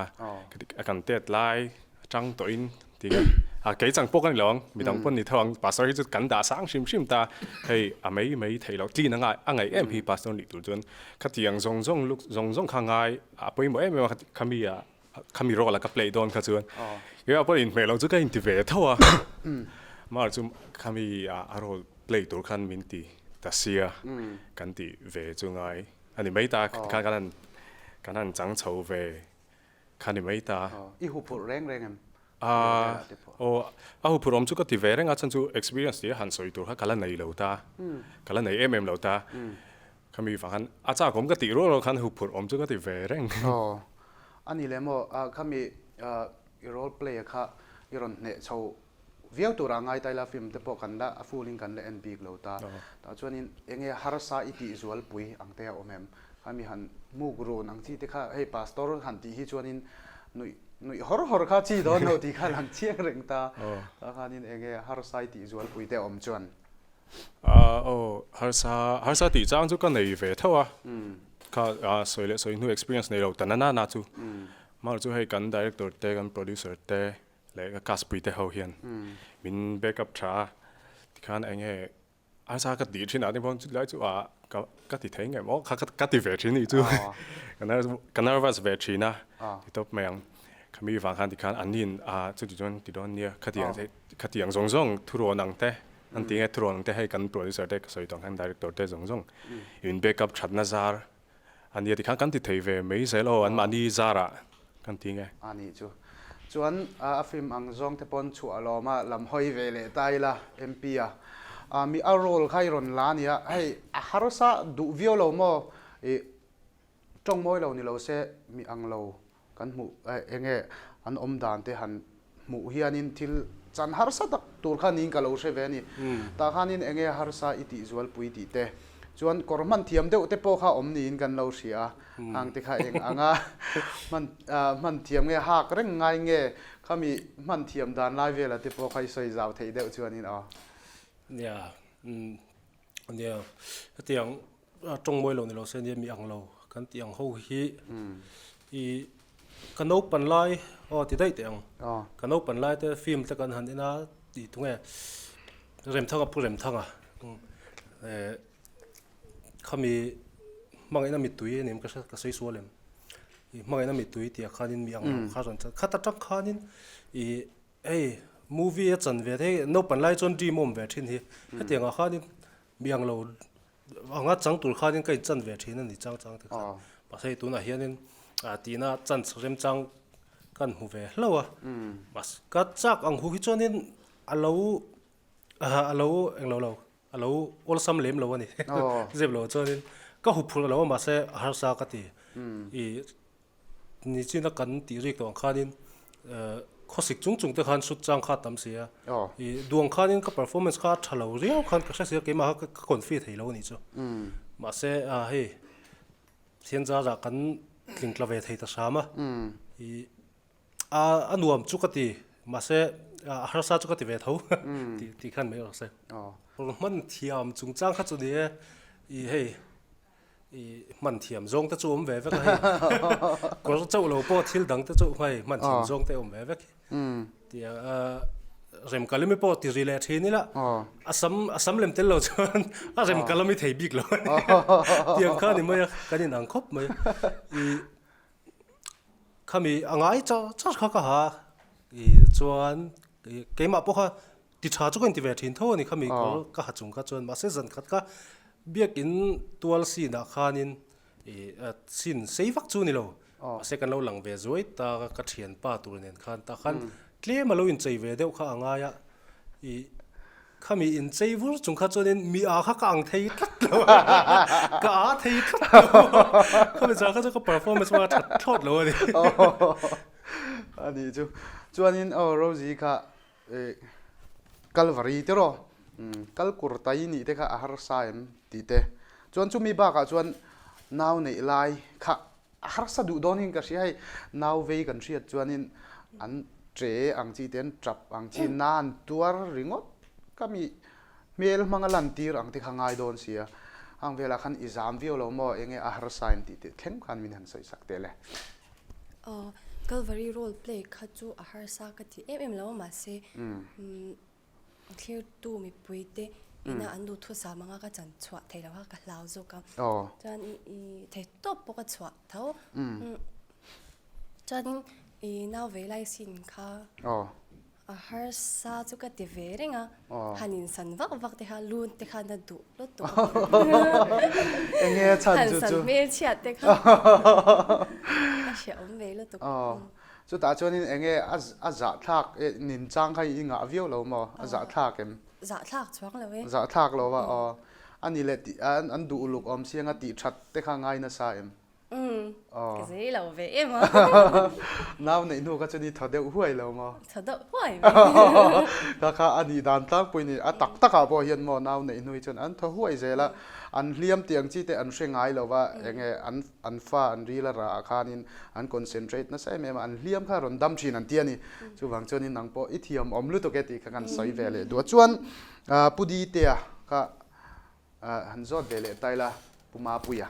a kan tet lai atang tawhin ti nge, a kei chang pawh ka ni lo ang, midang pawn ni tho ang, Pastor hi chu kan dah sang hrim hrim ta, hei a mai mai theih loh, clean a ngai a ngaih em hi Pastor nih tur chuan khatiang zawng zawng luk zawng zawng kha ngai a pawimawh em em a khami ah Khami role a ka play dawn kha chuan keimah pawh inhmeh loh chu ka inti ve tho a, mar chu khami a role play tur khan min ti ta sia kan ti ve chu ngai a ni mai ta khan kan han kan han chang chho ve kha ni mai ta. I huphurh reng reng em? Aw a huphurh awm chu ka ti ve reng a chhan chu experience tia han sawi tur kha ka la nei lo ta, ka la nei em em lo ta. Khami vang khan a chak awm ka tih rual rual khan huphurh awm chu ka ti ve reng. Aw, a ni leh maw, khami i role play a kha i rawn hneh chho viau turah ngai ta ila film te pawh kan la a full in kan la en bik lo ta. Tah chuanin enge harsa i tih zualpui ang te a awm em? Khami han muk run ang chi te kha hei pastor han tih hi chuanin nuih nuih hawr hawr kha chi dawn lo tih kha lang chiang reng ta. Tah khanin enge harsa i tih zualpui te a awm chuan? Aw, harsa, harsa tih chang chu ka nei ve tho a, kha sawi leh sawi hnu experience nei lo ta na na chu. Mahse chu hei kan director te, kan producer te leh ka cast pui te ho hian min back up tha a, tikhan eng nge harsa ka tih thin ah te pawh chulai chu ah ka ti thei ngem aw kha ka ti ve thin anih chu, ka nervous ve thin a ti tawp mai ang. Khami vang khan tikhan an nin a chuti chuan ti dawn nia khatiang khatiang zawng zawng thurawn ang te an ti nge thurawn ang te hei kan producer te ka sawi tawh ang khan director te zawng zawng in back up thatna zar a nia tikhan kan ti thei ve mai zel aw an mahni zarah kan ti nge. A nih chu. Chuan a film ang zawng te pawn chhuah alawm a lam hawi ve leh ta ila MP a mi a role kha i rawn la a nia hei a harsa duh viau lo maw i Tawng mawi lo ni lo se mi ang lo kan hmuh eng nge an awm dan te han hmuh hianin thil chan harsa tak tur kha niin ka lo hre ve a ni. Tah khanin eng nge harsa i tih zualpui tih te chuan kawr hman thiam deuh te pawh kha awm niin kan lo hria a, hang te kha eng anga hman hman thiam nge hak reng ngai nge khami hman thiam dan lai vela te pawh kha i sawi zau theih deuh chuanin aw. Nia, nia hetiang A tawng mawi lo ni lo se nia mi ang lo kan tih ang ho hi i ka naupan lai aw ti daih teh ang ka naupan lai te film te kan han en a tih tunge Remthanga Pu Remthanga eh khami hmangaihna mittui a ni em ka hre ka sawi sual em i hmangaihna mittui tih ah khanin mi ang lo kha rawn chan khat atang khanin i hei movie a chan ve hei naupan lai chuan dream a awm ve thin hi hetiang ah khanin mi ang lo Anga chang tur khanin ka inchan ve thin a ni chang chang te khan. Mahse hei tunah hianin tihna chance remchang kan hmu ve hlauh a. Mahse ka chak ang hu hi chuanin a lo a lo englo lo a lo awlsam lem lo a ni. Zep lo chuanin ka huphurh lo a mahse a harsa ka ti. I Nichina kan tih rik tawh ang khanin khawsik chung chung te khan shoot chang kha a tam si a, i duang khanin ka performance kha a tha lo riau khan ka hre si a, keimah kha ka confi thei lo a nih chu. Mahse hei Pathian zarah kan tling tla ve thei ta hram a, i a nuam chu ka ti, mahse a harsa chu ka ti ve tho tih khan mai rawh se. Hman thiam chungchang kha chu ni e. I hei i hman thiam zawng te chu awm ve vek a hei. Kawr chauh lo pawh thil dang te chu hei hman thiam zawng te awm ve vek hi. Tia rem kalami pawh ti ri leh thin ila a sam a sam lem tel lo chuan a rem kalami thei bik lo a ni. Tiang kha ni mai a kan inang khawp mai. I khami a ngai char char kha ka ha i chuan keimah pawh kha Ti tha chu ka inti ve thin tho a ni khami kawr ka ha chung kha chuan mahse zan khat kha biakin tual scene ah khanin ih scene sei vak chu a ni lo mahse kan lo lang ve zuai ta ka thianpa tur nen khan tah khan tlem a lo inchei ve deuh kha a ngai a ih khami inchei vur chung kha chuanin mi a kha ka ang thei tlat lo a ka a thei tlat lo a khami zan kha chu ka performance pawh a that thlawt lo a ni. A nih chu chuanin aw Rosie kha Kalvari te rawh kal kur tai nih te kha a harsa em tih te chuan chumi bakah chuan nau neih lai kha a harsa duh dawn in ka hria hei nau vei kan hriat chuanin an tre ang chi te an tap ang chi na an tuar ringawt ka mi hmel hmanga lan tir ang te kha ngai dawn sia hang velah khan i zam viau lo maw enge a harsa em tih te thleng khan min han sawi sak teh le. Aw, Calvary role play kha chu a harsa ka ti em em lo a mahse thlirtu mipui te ina an duhthusam anga ka chan chhuah thei lo kha ka hlau zawk a. Chuan i thei tawp pawh ka chhuah tho. Chuanin i nau ve lai scene kha. A harsa chu ka ti ve reng a, han insan vak vak te kha lun te khan a duh lutuk a. Enge a chhan chu chu? Han san hmelchhiat te kha a hrehawm ve lutuk. Chutah chuanin enge a zahthlak nin chang kha i ngah viau lo maw? A zahthlak em? Zahthlak chuang lo e. Zahthlak lo a aw. A ni leh an duh uluk awm sianga tih that te kha ngai nasa em? Umm, ka zei lo ve em a. Nau neih hnu kha chuan i thaw deuh huai lo maw? Thaw deuh huai mai. Kha kha a nih dan tlangpui ni. A tak takah pawh hian maw nau neih hnu hi chuan an thaw huai zel a, an hliam tih ang chi te an hre ngai lo va, enge an an fa an ril a rah ah khanin an concentrate nasa em em a, an hliam kha rawn dam thin an ti a ni. Chuvang chuanin nang pawh i thiam awm lutuk e tih kha kan sawi ve leh duh a. Chuan Pu Ditea kha Han zawt ve leh ta ila Pu Mapuia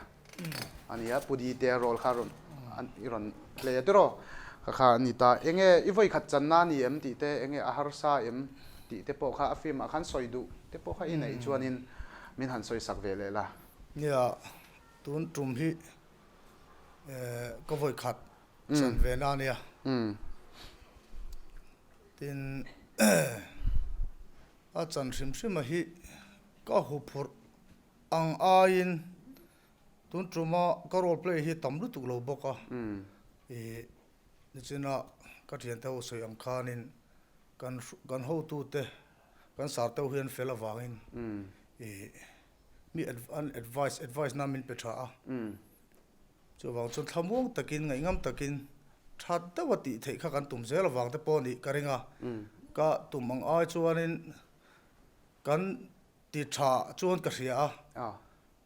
a nia, Pu Ditea role kha rawn i rawn play a tiraw kha kha a ni ta. Enge i vawi khat channa a ni em tih te, enge a harsa em tih te pawh kha a film ah khan sawi duh te pawh kha i neih chuanin min han sawi sak ve leh la. Nia, tun tum hi ka vawi khat chan ve na a nia. Tin A chan hrim hrim a hi ka huphurh ang aiin tun tuma ka role play hi tam lutuk lo bawk a, ih nichina ka thiante ho sawi ang khanin kan kan hotute kan sarte ho hian fel avangin ih mi an advice advice na min pe tha a. Chuvang chuan thlamuang takin, ngaihngam takin that deuha tih theih kha kan tum zel avang te pawh nih ka ring a. Ka tum ang ai chuanin kan ti tha chuan ka hria a.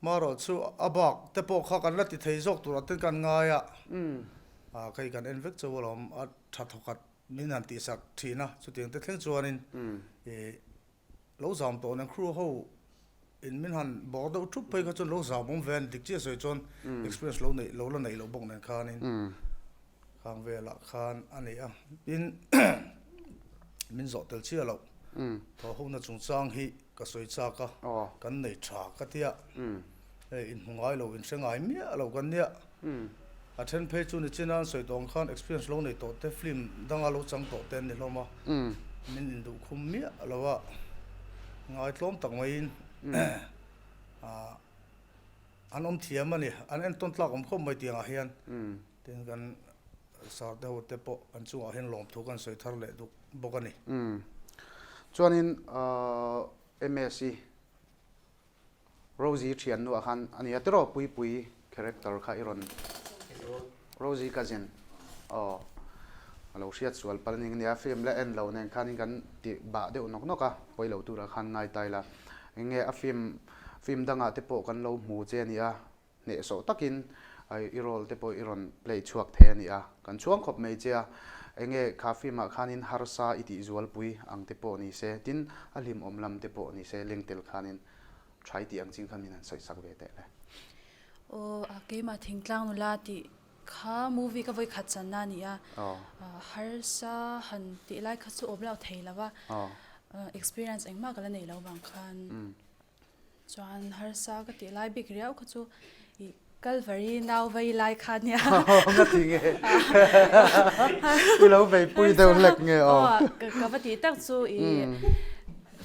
Marawh chu a bak te pawh kha kan la ti thei zawk turah ten kan ngai a. Kei kan en vek chauh alawm a tha thawkhat min han tihsak thin a, chutiang te thleng chuanin Lo zam tawh nen crew ho in min han bawk deuh thup phei kha chuan lo zam awm ve a ni dik chiah sawi chuan experience lo neih lo la neih loh bawk nen khanin khang velah khan a ni a. Tin min zawh tel chiah loh thaw hona chungchang hi ka sawi chak a, kan nei tha ka tia hei inhmu ngai lo inhre ngai miah lo kan nia. A then phei chu nichina an sawi tawh ang khan experience lo nei tawh te film danga lo chang tawh te an ni hlawm a, min induh khum miah lo a, ngaitlawm tak maiin an awm thiam a ni, an entawn tlak awm khawp mai tiangah hian tin kan sir te ho te pawh an chungah hian lawmthu kan sawi thar leh duk bawk a ni. Chuanin MSc Rosie thiannu ah khan a nia tiraw Puipui character kha i rawn Rosie cousin aw a lo hriat sual pal ning nia film la en lo nen khanin kan ti bah deuh nawk nawk a pawi lo turah khan ngai ta ila eng nge a film film dangah te pawh kan lo hmu che a nia hnehsawh takin i role te pawh i rawn play chhuak thei a nia kan chhuang khawp mai che a eng nge kha film ah khanin harsa i tih zualpui ang te pawh ni se tin a hlimawm lam te pawh ni se lengtel khanin. Tha i tih ang ching kha min han sawi sak ve teh le. Aw, a keimah thingtlang nula tih kha movie ka vawi khat channa a ni a, harsa han tih lai kha chu awm lo thei lo va, experience engmah ka la nei lo vang khan chuan harsa ka tih lai bik riau kha chu ih Kalvari nau vei lai kha nia. Nga ti nge? I lo vei pui deuh hlek nge aw? Aw, ka va tih tak chu i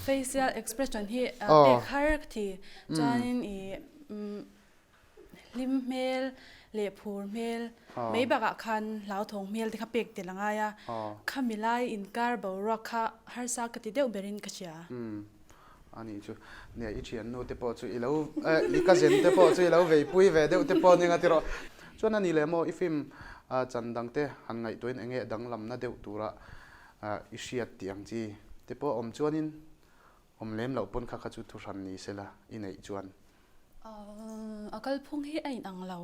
facial expression hi pek har ka ti. Chuanin i hlim hmel leh phur hmel mai bakah khan hlauthawng hmel te kha pek tel a ngai a. Khami lai inkar boruak kha harsa ka ti deuh berin ka hria. A nih chu. Nia, i thiannu te pawh chu i lo, i cousin te pawh chu i lo veipui ve deuh te pawh nia tiraw. Chuan a ni leh maw, i film chan dang te han ngaihtuahin eng nge danglamna deuh tura i hriat tih ang chi te pawh awm chuanin awm lem loh pawn kha kha chu thuhran ni sela i neih chuan. A kalphung hi a inang lo.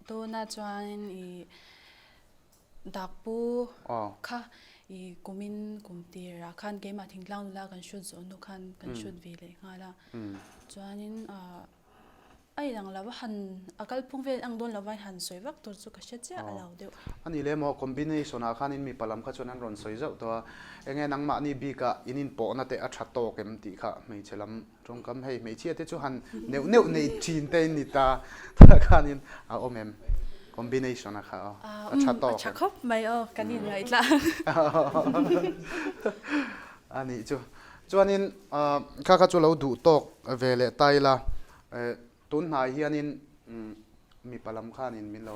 Tuna chuanin i Dakpu kha i kumin kum tirah khan keimah thingtlang nula kan shoot zawh hnu khan kan shoot ve leh nghal a. Chuanin a inang lo a han a kalphung vel ang dawn lova han sawi vak tur chu ka hre chiah a lo deuh. A ni leh maw combination ah khanin mipa lam kha chuan an rawn sawi zauh tawh a, enge nangmahni bikah in inpawhna te a tha tawk em tih kha hmeichhe lam Tawngkam hei hmeichhia te chu han neuh neuh nei thin te in ni ta tah khanin a awm em? Combination a kha aw a tha tawk em? A tha khawp mai aw kan in ngaihtlak. A nih chu. Chuanin kha kha chu lo duh tawk ve leh ta ila tun hnai hianin mipa lam khanin min lo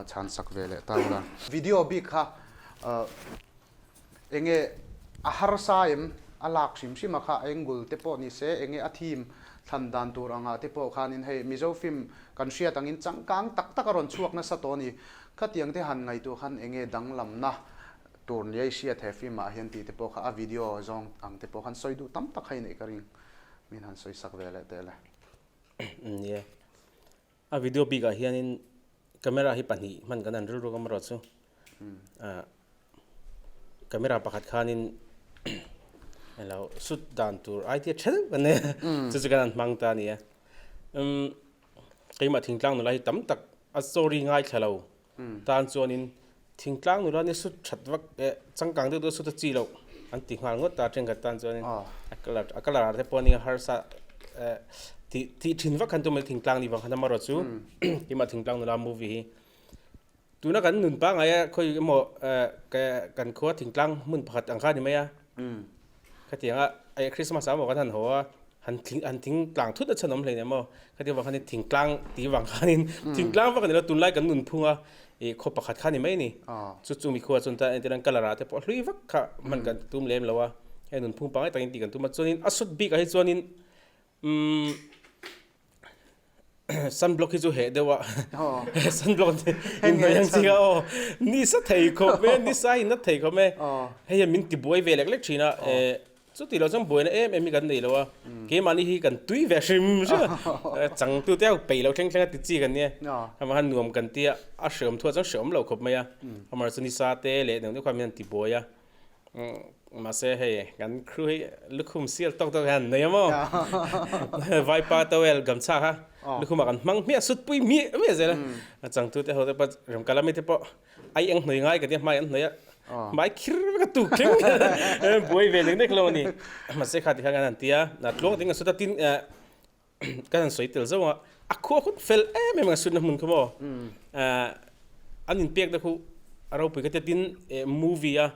chhan sak ve leh ta ila. Video bik kha Enge a harsa em? A lak hrim hrim a kha angle te pawh ni se, enge a theme thlan dan tur angah te pawh khanin hei Mizo film kan hriat angin changkang tak tak a rawn chhuak nasa tawh a ni. Khatiang te han ngaihtuah khan enge danglamna tur nia i hriat he film ah hian tih te pawh kha a video zawng ang te pawh khan sawi duh tam tak kha i neih ka ring. Min han sawi sak ve leh teh le. Nia. A video bikah hianin camera hi pahnih hman kan han rilru ang erawh chu ah camera pakhat khanin elo shoot dan tur idea tha deuh kan nei a chu chu kan han hmang ta a ni a umm keimah thingtlang nula hi tam tak a story ngaithla lo tan chuanin thingtlang nula nia shoot that vak eh changkang deuh deuh shoot a chi loh an ti nghal ngawt ta thenkhat tan chuanin a colour a colour ah te pawh nia harsa eh tih tih thin vak khan tum thingtlang ni vang khan amarawh chu keimah thingtlang nula movie hi tuna kan nun pangngai a khawi emaw eh kan khua thingtlang hmun pakhat ang kha a ni mai a. Khatiang a eh Christmas ah maw kan han haw a, han thing han thing tlang thut a chhan awm hleinem maw. Khatiang vang khanin thingtlang tih vang khanin thingtlang vak a ni lo tunlai kan nunphung a ih khaw pakhat kha a ni mai a ni. Chu chu mikhua chuan ta entir an colour ah te pawh hlui vak kha hman kan tum lem lo a, hei nunphung pangngai takin tih kan tum a chuanin a sut bik ah hi chuanin umm Sunblock hi chu heh deuh a sunblock in hnawih ang chi a aw nisa thei khawp e nisa hi na thei khawp e hei hian min ti buai ve lek lek thin a chuti lo chuan buaina em em hi kan nei lo a keimahni hi kan tui ve hrim hrim a changtu te ho peih lo thleng thleng a ti chi kan nia amah khan nuam kan tia a hreawm thuah chuan hreawm lo khawp mai a amaherawhchu nisa te leh deuh deuh khan min han ti buai a. Mahse hei kan crew hi lukhum sial tawk tawk hian an nei a maw? Vaipa towel gamchha kha lukhum ah kan hmang hmiah sut pui hmiah hmiah zel a. A changtu te ho te pawh Remkalami te pawh ai eng hnawih ngai ka tia hmai an hnawih a hmai khir vek a tuk thleng buai ve nek nek lo a ni. Mahse kha tikhan kan han ti a, tluang ding a sut a tin Kan han sawi tel zauh a, a khua hun fel em em ang sutna hmun kha maw? An inpekna khu a ropui ka tia tin movie a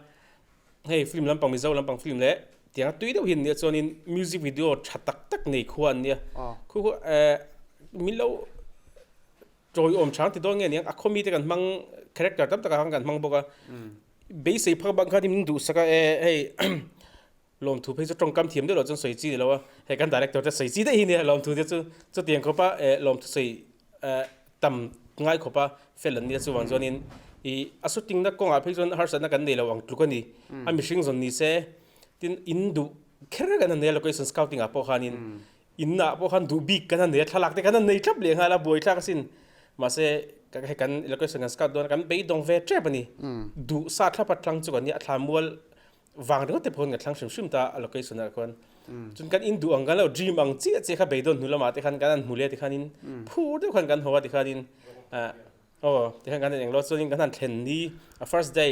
hei film lampang Mizo lampang film leh tianga tui deuh hi an nia chuanin music video tha tak tak nei khua an nia. Khu khu min lo tawiawm chang ti dawn nge niang a khaw mite kan hmang character tam takah khan kan hmang bawk a. Beisei phak bang khan min duhsak a e hei Lawmthu phei chu tawngkam thiam deuh loh chuan sawi chi ni lo a, hei kan director te sawi chi daih hi nia lawmthu te chu chutiang khawpa eh lawmthu sawi eh tam ngai khawpa fel an nia chuvang chuanin ih a shooting na kawngah phei chuan harsatna kan nei lo ang tluk a ni, a mihring zawn ni se tin in duh kher kan han nei a location scouting ah pawh khanin In ah pawh khan duh bik kan han nei a, thlalak te kan han nei thlap leh nghal a, buaithlak asin. Mahse, hei kan location kan scout dawn a, kan beidawng ve tep a ni. Duh sa thlap a thlang chu kan nia, a thla mual vang ringawt te pawh khan kan thlang hrim hrim ta a location ah khuan. Chun kan in duh ang kan lo dream ang chiah chiah kha beidawn hnu lamah te khan kan han hmu leh tikhanin phur deuh khan kan haw a tikhanin ah aw tikhan kan englo chuanin kan han thlen ni a first day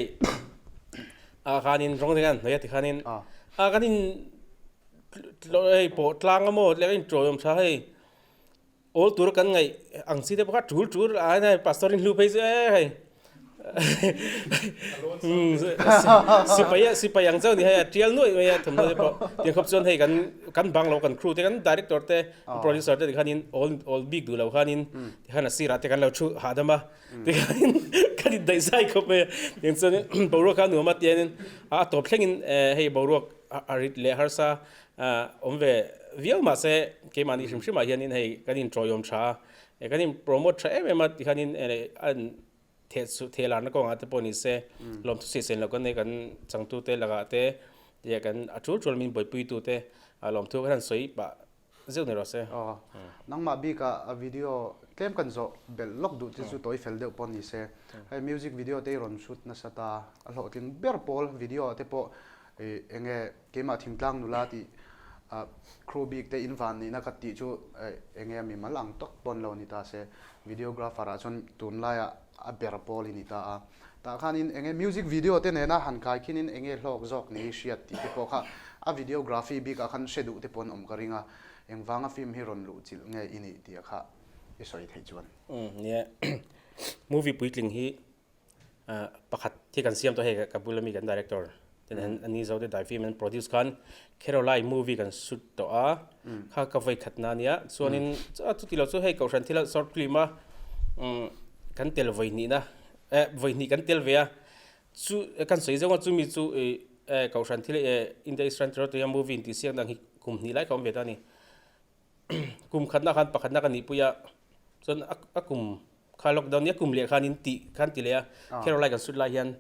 ah khanin rawng te kan han hnawih a tikhanin ah kan in hei pawh tlang a maw leh kan inṭawih awm tha hei. Awl tur kan ngaih ang chi te pawh kha tul tul a hei pastor in hlu phei chu e hei sipai sipai ang chauh ni hei a tial nuaih mai a thawmhnaw te pawh tiang khawp chuan hei kan kan bang lo kan crew te kan director te producer te tikhanin awl awl bik duh lo khanin tikhan a sirah te kan lo thu hahdam a tikhanin kan indaih zai khawp mai a tiang chuan boruak kha a nuam a tiangin a tawp thlengin hei boruak a rit leh harsa Awm ve viau mahse keimahni hrim hrimah hianin hei kan inṭawiawm ṭha a, kan in promote ṭha em em a tikhanin an theh chu theh larna kawngah te pawh ni se lawmthu sawisel loh kan nei kan changtute lakah te leh kan a ṭul ṭul min buaipuitute lawmthu kan han sawi pah zeuh ni rawh se. Aw, nangmah bikah a video tlem kan zawh belh lawk duh te chu tawi fel deuh pawh ni se. Hei music video te i rawn shoot nasa ta, a hlawhtling ber pawl video ah te pawh eng nge Keimah thingtlang nula tih crew bik te in van nihna ka tih chu eng nge mimal ang tak pawn lo ni ta se, videographer ah chuan tunlaiah a ber pawl i ni ta a. Tah khanin eng nge music video te nena han kai khinin eng nge hlawk zawk ni hriat tih te pawh kha a videography bikah khan hre duh te pawn awm ka ring a, engvanga film hi rawn luh chilh nge i nih tih kha i sawi theih chuan. Umm nia movie puitling hi Pakhat hi kan siam tawh hei ka bula mi kan director ten an ani zo te dai film an produce khan Caroline movie kan shoot tawh a kha ka vawi khat na ania chuanin chuti lo chu hei kohhran thil a short film a kan tel vawi hnih na eh vawi hnih kan tel ve a chu kan sawi zawng a chumi chu ih kohhran thil India Israel Territory a movie intih siak dang hi kum hnih lai kha awm ve ta a ni. Kum khatna khan pakhatna ka nihpui a, chuan a kum kha lockdown nia kum leh khan in tih khan ti leh a, Caroline kan sut lai hian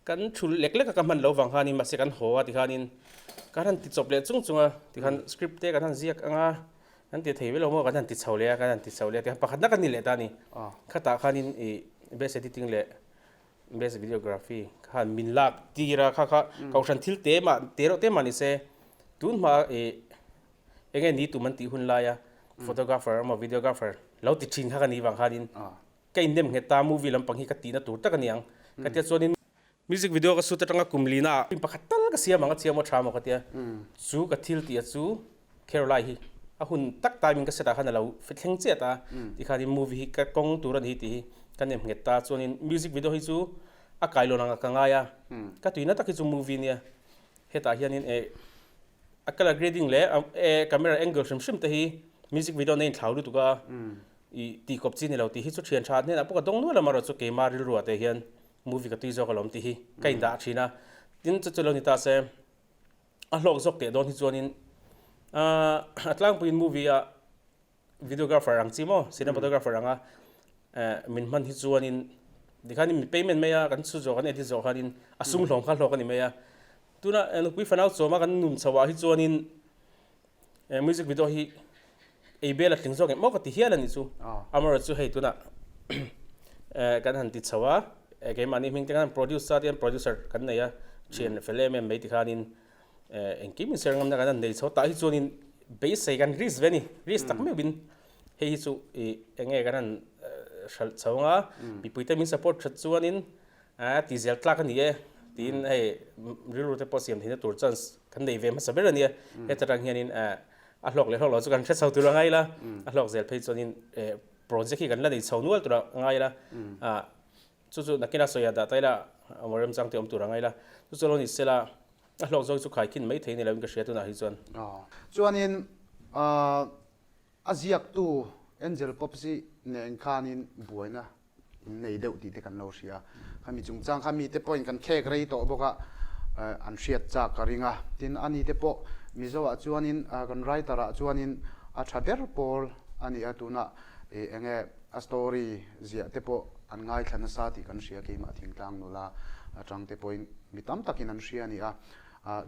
kan thu lek lek a ka hman lo vang khanin mahse kan haw a tikhanin kan han ti chawp leh chung chung a, tikhan script te kan han ziak ang a, kan ti thei velo maw kan han ti chho leh a, kan han ti chho leh a tikhan pakhatna ka ni leh ta a ni. Khatah khanin ih best editing leh Best videography khan min lak tir a, kha kha kohhran thil te mah te reuh te mah ni se tun hma ih eng nge ni tum an tih hun laia photographer emaw videographer lo ti thin kha ka nih vang khanin ka innem nghet ta movie lampang hi ka tihna tur tak a ni ang ka tia chuanin music video ka shoot atanga kum lina ah pakhat tal ka siam ang a chiang maw tha maw ka tia chu ka thil tih a chu Caroline hi a hun tak timing ka set ah khan a lo thleng chiah ta tikhanin movie hi ka kawng tur a ni hi tih hi ka nem nghet ta chuanin music video hi chu a kailawn ang ah ka ngai a ka tuina tak hi chu movie nia hetah hianin eh A colour grading leh a camera angle hrim hrim te hi music video na inthlau lutuk a, ih tih kawp chi ni lo tih hi chu thian tha hnenah pawh ka dawng nual a marawh chu keima rilruah te hian movie ka tui zawk alawm tih hi ka indah thin a, tin chu chu lo ni ta se a hlawk zawk teh dawn hi chuanin a tlangpuiin movie ah Videographer ang chi maw, cinematographer anga min hman hi chuanin tikhanin mi payment mai a, kan chhu zawh kan edit zawh khanin a sum hlawm kha hlawk a ni mai a. Tuna nupui fanau chawma kan nun chho ah hi chuanin music video hi ei bel a tling zawk em maw ka ti hial a nih chu. Amaherawhchu chu hei tunah kan han ti chho a, keimahni hming te khan produce a tihian producer kan nei a, thian fel em em mai tikhanin Engkim in ser ngamna kan han nei chho tah hi chuanin beisei kan risk ve a ni, risk tak meuhin hei hi chu ih eng nge kan han hralh chho anga mipuite min support that chuanin a ti zel tlak a ni e tiin hei rilru te pawh siam theihna tur chance kan nei ve hmasa ber a nia heta tang hianin a hlawk leh hlawk lo chu kan hre chho tur a ngai la a hlawk zel phei chuanin project hi kan la nei chho nual tur a ngai la Chu chu nakin a sawi a dah ta ila a maw remchang te awm tur a ngai la. Chu chu lo ni sela a hlawk zawk chu khaikhin mai thei ni lo in ka hria tunah hi chuan. Chuanin a ziaktu Angel Pops hi nen khanin buaina in nei deuh tih te kan lo hria. Khami chungchang kha mite pawhin kan khek rei tawh bawk a, an hriat chak ka ring a. Tin ani te pawh Mizo ah chuanin kan writer ah chuanin a tha ber pawl a ni a tunah eng nge A story ziah te pawh an ngaithla nasa tih kan hria keimah thingtlang nula atang te pawhin mi tam takin an hria a ni a.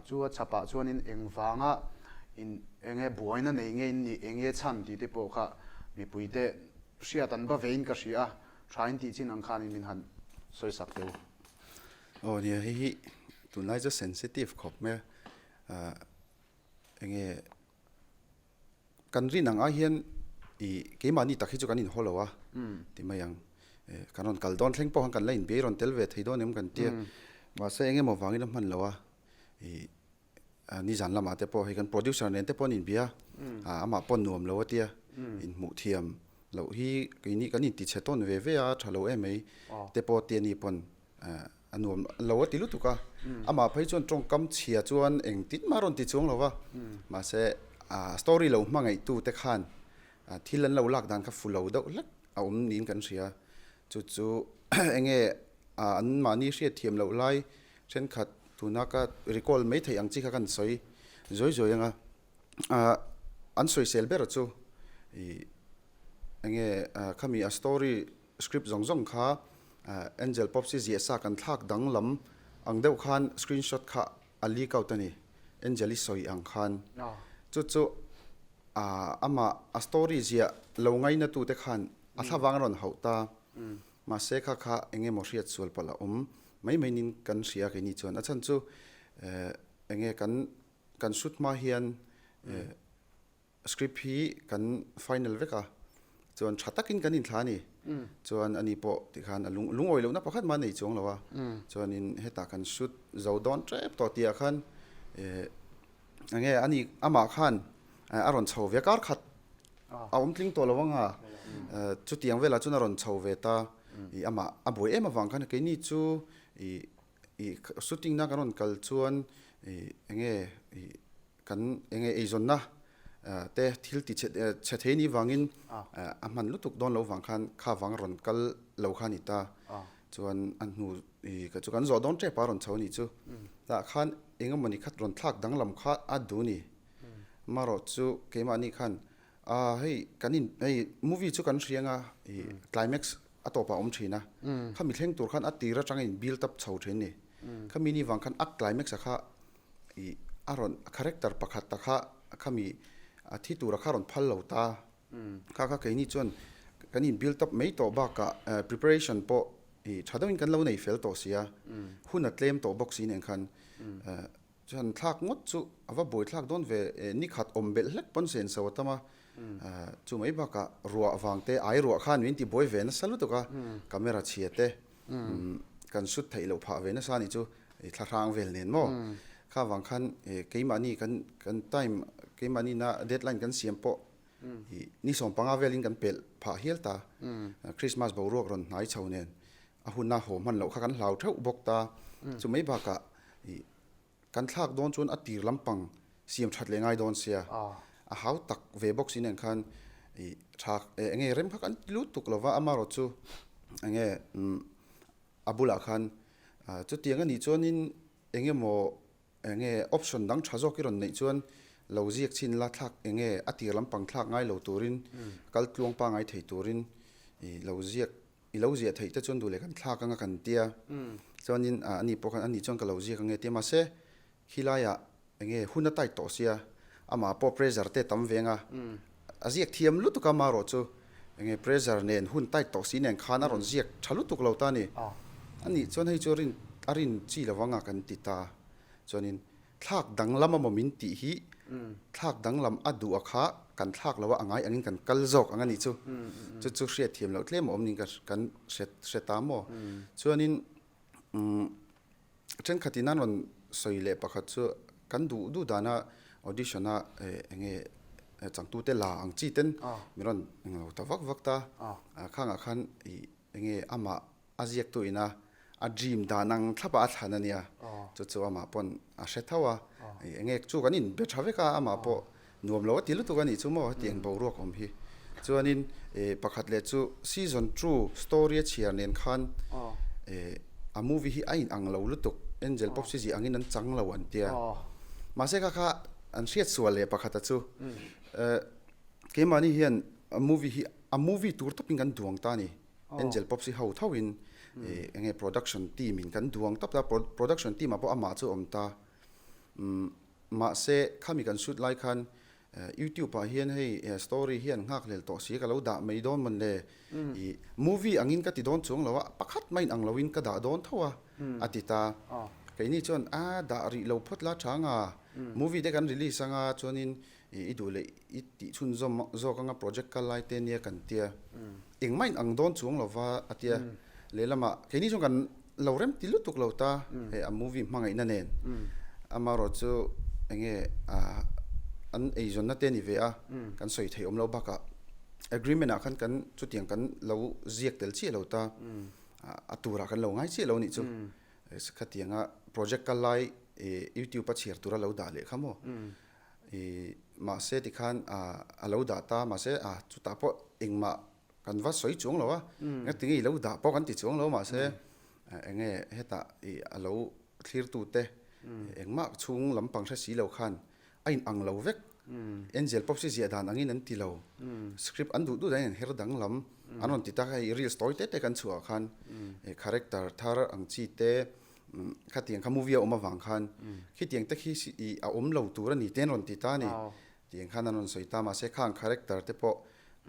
Chu a chhapah chuanin engvanga in enge buaina nei nge in nih enge chhan tih te pawh kha mipuite hriat an va vein ka hria a, tha in tih chin ang khanin min han sawi sak teh u. Aw nia hei hi tunlai chu sensitive khawp mai a. Enge kan rin ang ai hian ih keimahni tak hi chu kan inhaw lo a ti mai ang. Kan rawn kal dawn thleng pawh khan kan la inbei rawn tel ve thei dawn em kan tia. Mahse engemaw vangin a hman lo a ih nizan lamah te pawh hei kan producer nen te pawh an inbia a amah pawh nuam lo a tia inhmuh thiam loh hi keini kan intichhe tawn ve ve a tha lo em mai te pawh tia ni pawn a nuam lo a ti lutuk a amah phei chuan tawngkam chhia chuan engtin mah a rawn ti chuang lo va mahse a story lo hmangaih tu te khan thil an lo lak dan kha fu lo deuh hlek a awm niin kan hria chu chu enge an mahni hriat thiam loh lai Thenkhat tuna ka recall mai theih ang chi kha kan sawi zawi zawi anga ah an sawisel ber chu ih enge khami a story script zawng zawng kha Angel Pops hi ziah sa kan thlak danglam ang deuh khan screenshot kha a leak out a ni Angel i sawi ang khan chu chu ah amah a story ziah lo ngaina tu te khan a thlavang a rawn hauh ta. Mahse kha kha eng emaw hriat sual palh a awm mai mai nin kan hria keini chuan a chhan chu eh enge kan kan shoot hma hian eh script hi kan final vek a chuan tha takin kan inthla a ni chuan ani pawh tikhan a lung lungawi lohna pakhat mah a nei chuang lo a chuanin hetah kan shoot zo dawn tep tawh tih ah khan eh enge ani amah khan a rawn chho ve kar khat A awm tling tawh lo ang a, chutiang velah chuan a rawn chho ve ta. Ih amah a buai em avang khan keini chu ih ih shooting na kan rawn kal chuan ih enge ih kan enge eizawnna te thil ti chhe chhe thei ni vangin a hman lutuk dawn lo vang khan kha vang a rawn kal lo kha a ni ta. Chuan a hnu ih chu kan zawh dawn tep a rawn chho a nih chu. Tah khan engemawni khat rawn thlak danglam kha a duh a ni. Marawh chu keimahni khan ah hei kan in hei movie chu kan hria anga ih climax a tawpah a awm thin a, khami thleng tur khan a tir atanga in build up chho thin a ni. Khami ni vang khan a climax a kha ih a rawn character pakhat ta kha khami a thi tura kha a rawn phal lo ta. Kha kha keini chuan kan in build up mai tawh bakah preparation pawh ih tha deuhin kan lo nei fel tawh sia, hun a tlem tawh bawk si nen khan Chuan thlak ngawt chu a va buai thlak dawn ve e, ni khat awm belh hlek pawn sen so a tam a, chu mai bakah ruah vang te ai ruah khan min ti buai ve nasa lutuk a, camera chhia te kan shoot theih loh phah ve nasa a nih chu thlahrang vel nen maw, kha vang khan keimahni kan kan time keimahni na deadline kan siam pawh ni 15 velin kan pelh phah hial ta, Christmas boruak rawn hnai chho nen a huna haw hman loh kha kan hlau theuh bawk ta, chu mai bakah ih kan thlak dawn chuan a tir lampang siam that leh ngai dawn sia, a hau tak ve bawk si nen khan ih tha eng nge rem kha kan ti lut tuk lova amarawh chu eng nge a bulah khan chutiang a nih chuanin eng emaw eng nge option dang tha zawk i rawn neih chuan lo ziak chhin la thlak eng nge a tir lampang thlak ngai lo turin kal tluang pangai thei turin ih lo ziak I lo ziah theih te chuan duh leh kan thlak anga kan tia. Chuanin ani pawh khan ani chuan ka lo ziak ange tia mahse khilaiah enge hun a tight tawh sia amah pawh pressure te tam ve anga a ziak thiam lutuk a marawh chu enge pressure nen hun tight tawh si nen khan a rawn ziak tha lutuk lo ta a ni. Ani chuan hei chu rin a rin chi lo anga kan ti ta. Chuanin Thlak danglam amaw min tih hi thlak danglam a duh a kha kan thlak lo a, a ngai angin kan kal zawk ang a nih chu. Chu chu hriat thiam loh tlem a awm niin ka kan hre hre ta maw. Chuanin umm thenkhat in an rawn sawi leh pakhat chu kan duh duh dana audition a eng nge changtute la ang chi ten min rawn englo ta vak vak ta. Khangah khan ih eng nge amah A ziaktu ina a dream dan ang thlap ah a thlan a nia, chu chu amah pawn a hre tho a, eng nge chu kan inbe tha vek a, amah pawh nuam lo a ti lutuk a nih chu maw hetiang boruak awm hi. Chuanin pakhat leh chu season two story a chhiar nen khan a movie hi a in ang lo lutuk, Angel pawp si zih angin an chang lo an tia. Mahse kha kha an hriat sual leh pakhata chu keimahni hian movie hi a movie tur tawpin kan duang ta a ni. Angel Popsi ho tho in enge production team in kan duang tawp ta, production team ah pawh amah chu a awm ta. Mahse khami kan shoot lai khan YouTube ah hian hei story hi an nghak hlel tawh si ka lo dah mai dawn mawn le ih movie angin ka ti dawn chuang lo a, pakhat mah in ang lo in ka dah dawn tho a a ti ta. Keini chuan a dah rih lo phawt la tha nga. Movie te kan release anga chuanin i duh leh i tih chhunzawm zawk anga project kal lai te nia kan tia. Engmah in ang dawn chuang lova a tia. Lehlamah keini chuan kan lo rem ti lutuk lo ta hei a movie hmangaihna nen. Amaherawh chu enge an eizawnna te a ni ve a, kan sawi theih awm loh bakah agreement ah khan kan chutiang kan lo ziak tel chiah lo ta. A turah kan lo ngai chiah lo a nih chu. Khatianga project kal lai youtube a chhiar tura lo dah leh kha maw. Mahse tikhan a lo dah ta mahse chutah pawh engmah kan va sawi chuang lo a. Ngatinge i lo dah pawh kan ti chuang lo mahse enge hetah a lo thlirtute engmah chhung lampang hre si lo khan a in ang lo vek. Angel pawp si ziah dan angin an ti lo. Script an duh duh danin an her danglam. An rawn ti tak a, hei reels tawi te te kan chhuah ah khan character thar ang chi te khatiang kha movie a awm avang khan khitiang te khi ih a awm lo tur a ni te an rawn ti ta a ni. Tiang khan an rawn sawi ta mahse khang character te pawh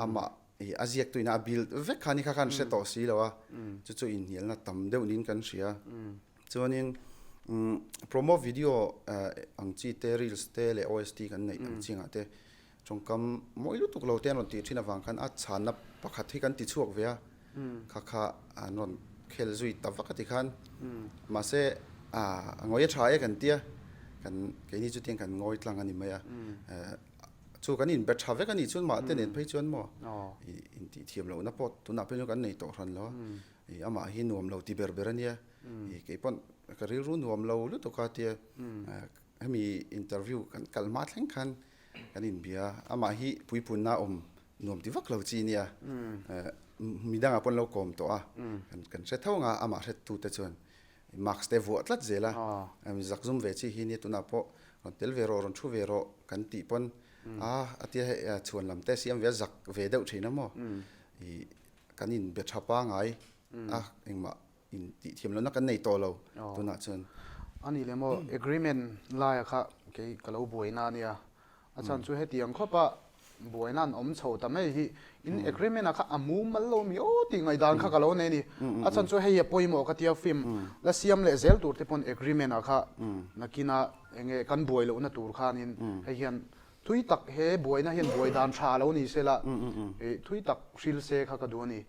amah ih a ziaktu ina a build vek kha ni kha khan hre tawh si lo a, chu chu inhnialna tam deuh niin kan hria. Chuanin promo video ang chi te reels te leh OST kan neih ang chi angah te tawngkam mawi lutuk lo te an rawn tih thin avang khan a chhanna pakhat hi kan ti chhuak ve a, kha kha an rawn khel zui ta vak a ti khan mahse a ngawi a tha e kan tia kan keini chu tiang kan ngawi tlang a ni mai a, chu kan inbe tha vek a nih chuan mahte nen phei chuan maw intih thiam lohna pawh tunah phei chuan kan nei tawh hran lo a. Ih amah hi nuam lo ti ber ber a nia. Ih kei pawn ka rilru nuam lo lutuk a tia hemi interview kan kal hma thleng khan kan inbia a. Amah hi puipunna awm nuam ti vak lo chi nia. Midangah pawn lo kawm tawh a, kan hre tho ang a, amah hrettute chuan mask te vuah tlat zel a. Zak zum ve chi hi nia tunah pawh rawn tel ve rawh, rawn thu ve rawh kan tih pawn a a tia hei chhuan lam te siam ve a zak ve deuh thin a maw. Ih Kan inbe tha pangai a, engmah in tih thiam lohna kan nei tawh lo tunah chuan. A nih leh maw agreement laia kha kei ka lo buaina a nia, a chhan chu hetiang khawpa buaina an awm chho ta mai hi in agreement ah kha a mumal lo mi aw tih ngaihdan kha ka lo nei a ni. A chhan chu hei a pawimawh ka tia film la siam leh zel tur te pawn agreement ah kha nakina enge kan buai lohna tur khanin hei hian Thui tak he buaina hian buai dan tha lo ni sela, ih thui tak hril se kha ka duh a ni.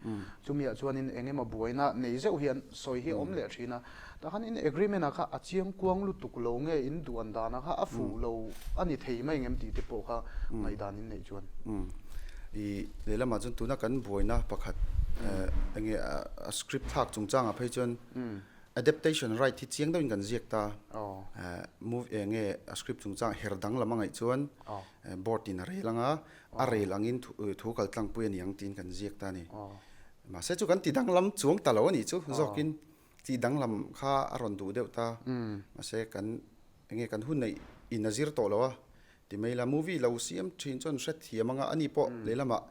Chumiah chuanin eng emaw buaina nei zeuh hian sawi hi a awm leh thin a. Tah khan in agreement ah kha a chiang kuang lutuk lo nge in duan danah kha a fuh lo a ni thei mai ngem tih te pawh kha ngaihdan in neih chuan. Ih lehlamah chuan tuna kan buaina pakhat enge a script thlak chungchangah phei chuan Adaptation right hi chiang deuhin kan ziak ta. Movie eng nge a script chungchang her danglam a ngaih chuan board in a rel anga a rel angin thu kal tlangpui a ni ang tiin kan ziak ta a ni. Mahse chu kan ti danglam chuang ta lo a nih chu zawkin tih danglam kha a rawn duh deuh ta. Mahse kan eng nge kan hun neih in a zir tawh lo a ti mai la movie lo siam thin chuan hrethiam anga ani pawh lehlamah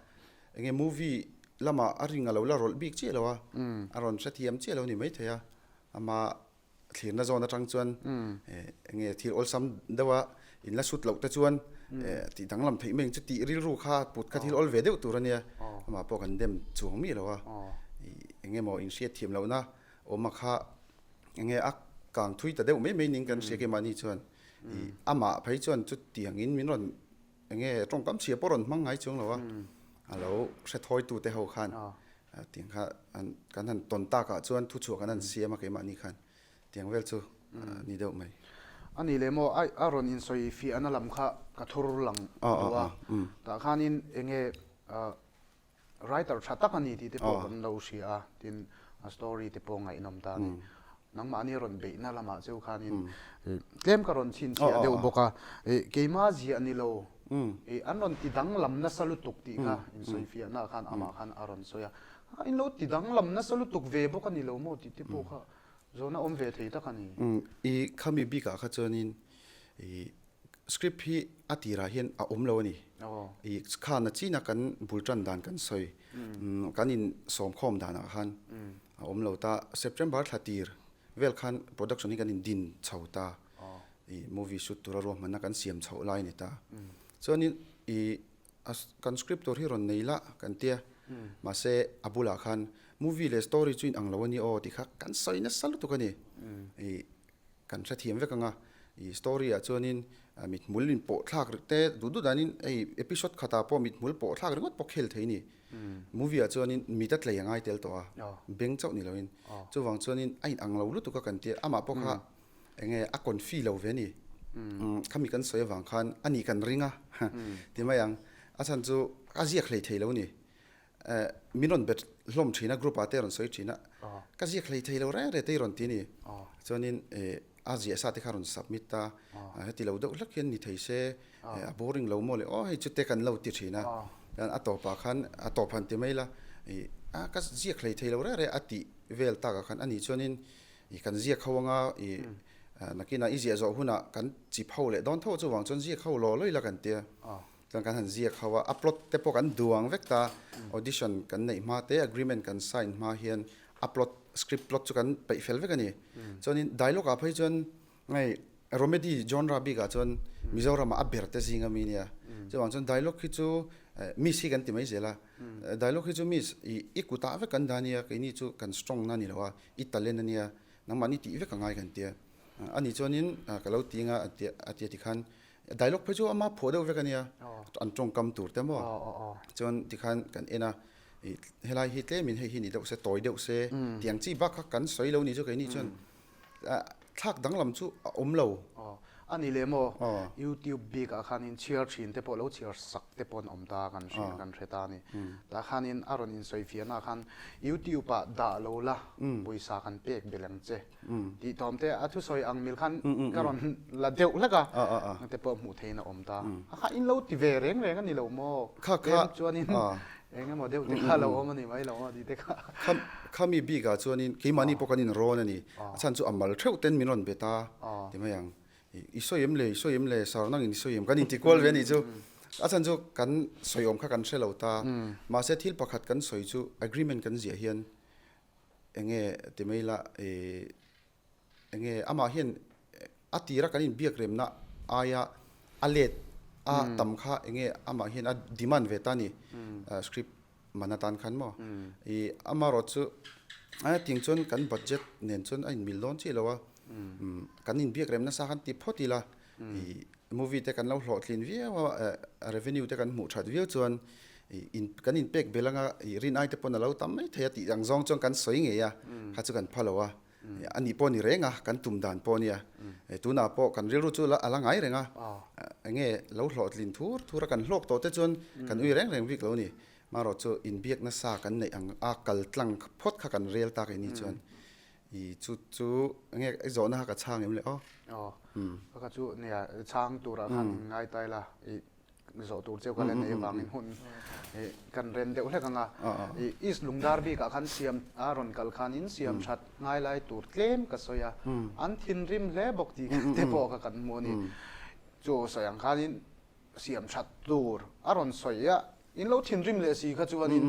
Enge movie lamah a ring a lo la rawlh bik chiah lo a, a rawn hrethiam chiah lo ni maithei a, ama thlirna zawn atang chuan enge thil awlsam deuh a in la sut loh te chuan tih danglam theih mai ang chu tih rilru kha put kha thil awl ve deuh tur a nia, amah pawh kan dem chuang miah lo a, enge maw in hriatthiam lohna awm a kha enge a kang thui ta deuh mai mai ning kan hria keimahni chuan amah phei chuan chutiangin min rawn Enge tawngkam chhia pawh rawn hmang ngai chuang lo a, a lo hre thawitu te ho khan tiang kha kan han tawn tak ah chuan thuchhuah kan han siam a keimahni khan tiang vel chu ni deuh mai. A nih leh maw a rawn insawi fiahna lam kha ka thur lang duh a, tah khanin enge Writer tha tak a ni tih te pawh kan lo hria a, tin a story te pawh ngaihnawm ta a ni. Nangmahni rawn beihna lamah cheu khanin tlem ka rawn chhinchhiah deuh bawk a, keima ziah ni lo, an rawn ti danglam nasa lutuk tih kha insawifiahna ah khan amah khan a rawn sawi a, in lo ti danglam nasa lutuk ve bawk a ni lo maw tih te pawh kha zawhna awm ve thei tak a ni. I khami bikah kha chuanin i Script hi a tirah hian a awm lo a ni. I khan a china kan bul tan dan kan sawi, kan in sawm khawm danah khan a awm lo ta. September thla tir vel khan production hi kan in din chho ta. I movie shoot tura ruahmanna kan siam chhoh lai a ni ta. Chuanin i kan script tur hi rawn nei la kan tia. Mahse a bulah khan movie leh story chu in ang lo a ni aw tih kha kan sawi nasa lutuk a ni. I Kan hrethiam vek ang a, i story ah chuanin Mithmul in pawh thlak te duh duh danin hei episode khatah pawh mithmul pawh thlak ringawt pawh khel thei a ni. Movie ah chuanin mit a tlei a ngai tel tawh a, beng chauh ni loin. Chuvang chuanin a inang lo lutuk a kan tia, amah pawh kha eng nge a confi lo ve a ni. Khami kan sawi avang khan a nih kan ring a ti mai ang. A chhan chu a ziak hlei thei lo a ni. Min rawn bet hlawm thin a, group ah te a rawn sawi thin a, ka ziak hlei thei lo reng reng te hi rawn ti a ni. Chuanin a ziah sa te kha a rawn submit a, heti lo deuh hlek hian ni thei se, a boring lo maw le aw hei chute kan lo ti thin a. Chuan a tawpah khan a tawp han ti mai la, a ka ziak hlei thei lo reng reng a tih vel takah khan ani chuanin kan ziak ho anga nakinah i ziah zawh hunah kan chip ho leh dawn tho chuvang chuan ziak ho law lawi la kan tia. Chuan kan han ziak ho a, a plot te pawh kan duang vek ta, audition kan neih hma te, agreement kan sign hma hian a plot, script plot chu kan peih fel vek a ni. Chuanin dialogue ah phei chuan hei romedy genre bik ah chuan Mizoram ah a ber te zing ami nia. Chuvang chuan dialogue hi chu miss hi kan ti mai zel a, dialogue hi chu miss i kut ah vek kan dah ania, keini chu kan strong na ni lo a, i talent ania, nangmahni tih vek a ngai kan tia. Ani chuanin ka lo ti anga a tia tikhan Dialogue phei chu ama phuah deuh vek a nia, an tawngkam tur te maw. Chuan tikhan kan en a, helai hi tlemin hei hi ni deuh se, tawi deuh se, tiang chi bak kha kan sawi lo ni chu keini chuan thlak danglam chu a awm lo. A ni leh maw, YouTube bikah khanin chhiar thin te pawh lo chhiar sak te pawh an awm ta kan hria kan hre ta a ni. Tah khanin a rawn insawifiahnaah khan YouTube ah dah lo la pawisa kan pek belh ang che. Tih tawm te a thusawi ang mil khan ka rawn la deuh hlek a, te pawh hmuh theihin a awm ta. A kha in lo ti ve reng reng a ni lo maw? Tlem chuanin eng emaw deuh te kha lo awm a ni mai lo maw tih te kha. Khami bikah chuanin keimahni pawh kan inrawn a ni. A chhan chu a mal theuh ten min rawn bet a ti mai ang. I sawi em le, i sawi em le, sar nangin i sawi em kan inti kual ve a nih chu. A chhan chu kan sawi awm kha kan hre lo ta. Mahse thil pakhat kan sawi chu agreement kan ziah hian Enge ti mai ila ih enge amah hian a tira kan inbiak remna aia a let a tam kha enge amah hian a demand ve ta a ni script man atan khan maw ih amaherawh chu a tiang chuan kan budget nen chuan a inmil dawn chiah lo a kan inbiak remna sa khan ti phawt ila ih movie te kan lo hlawhtlin viau a revenue te kan hmuh that viau chuan ih in kan inpek belh anga ih rin ai te pawn a lo tam mai thei a tih ang zawng chuan kan sawi ngei a kha chu kan pha lo a a nih pawh a ni reng a kan tum dan pawh a nia tunah pawh kan rilru chu a la ngai reng a eng nge lo hlawhtlin thur thur a kan hlawk tawh te chuan kan ui reng reng bik lo a ni marawh chu inbiak nasa kan neih ang a kal tlang phawt kha kan rel tak a ni chuan I chu chu enge i zawhna kha ka chhang em le aw. Aw ka chu nia chhang turah khan in ngai ta ila i zawh tur cheu ka la nei avangin hun i kan rem deuh hlek anga i East Lungdar bikah khan siam a rawn kal khanin siam that ngai lai tur tlem ka sawi a an thinrim hle bawk tih te pawh kha kan hmu a ni. Chu sawi ang khanin siam that tur a rawn sawi a, in lo thinrim leh si kha chuanin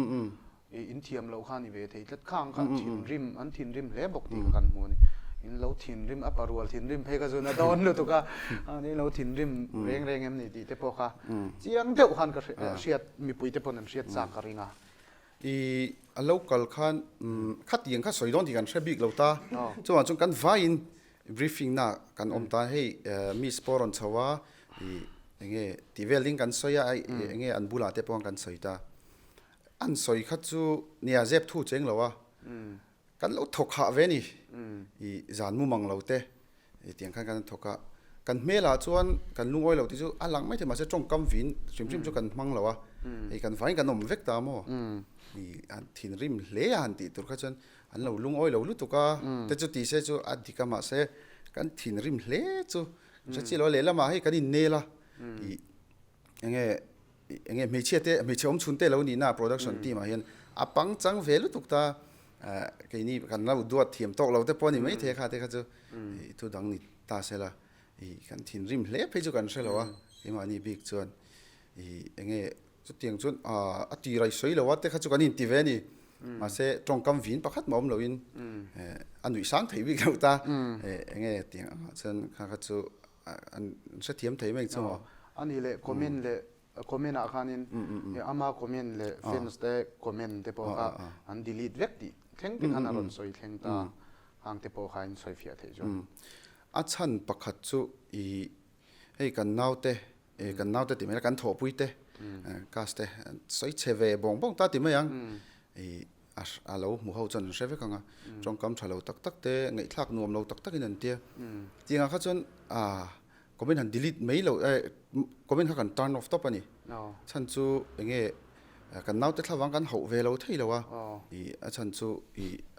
in thiam loh kha a ni ve thei tlat khang kha thinrim an thinrim hle bawk tih kha kan hmu a ni. In lo thinrim a parual thinrim phei kha chuan a dawn lutuk a, in lo thinrim reng reng em ni tih te pawh kha chiang deuh khan ka hriat mipui te pawn an hriat chak ka ring a. I a lo kal khan khatiang kha sawi dawn tih kan hre bik lo ta, chuvang chuan kan vaiin Briefing na kan awm ta hei miss pawh a rawn chho a ih enge tih vel ding kan sawi a enge an bulah te pawh kan sawi ta an sawi kha chu nia zep thu cheng lo a kan lo thawk hah ve ni ih zan mu mang lo te ih tiang khan kan thawk a kan hmelah chuan kan lungawi lo tih chu a lang mai thei mahse tawngkam vin hrim hrim chu kan hmang lo a hei kan vaiin kan awm vek ta maw ih an thinrim hle a han tih tur kha chuan An lo lungawi lo lutuk a, te chu ti se chu a dik a mahse kan thinrim hle chu hre chi lo a lehlamah hei kan innel a ih enge enge hmeichhia te hmeichhe awm chhun te lo nihna production team ah hian a pangchang ve lutuk ta eh keini kan lo duat thiam tawk lo te pawh a ni maithei a kha te kha chu ih thu dang ni ta se la ih kan thinrim hle phei chu kan hre lo a keimahni bik chuan ih enge Chutiang chuan a tir a i sawi lo a te kha chu kan inti ve a ni. Mahse tawngkam vin pakhat mah awm loin a nuih sang thei bik lo ta. Eng nge tiang angah chuan kha kha chu an hrethiam thei mai ang chu maw. A nih leh comment leh comment ah khanin ama comment leh fans te comment te pawh kha an delete vek tih thleng te khan a rawn sawi thleng ta. Hang te pawh kha in sawi fiah theih chuan. A chhan pakhat chu i. Hei kan naute kan naute ti mai la kan thawhpui te cast te sawi chhe ve bawng bawng ta ti mai ang. A lo hmu ho chuan an hre vek ang a, tawngkam tha lo tak tak te ngaihthlak nuam lo tak takin an tia. Tiangah kha chuan comment han delete mai lo comment kha kan turn off tawp a ni. Chhan chu enge kan naute thlavang kan hauh ve lo thei lo a, a chhan chu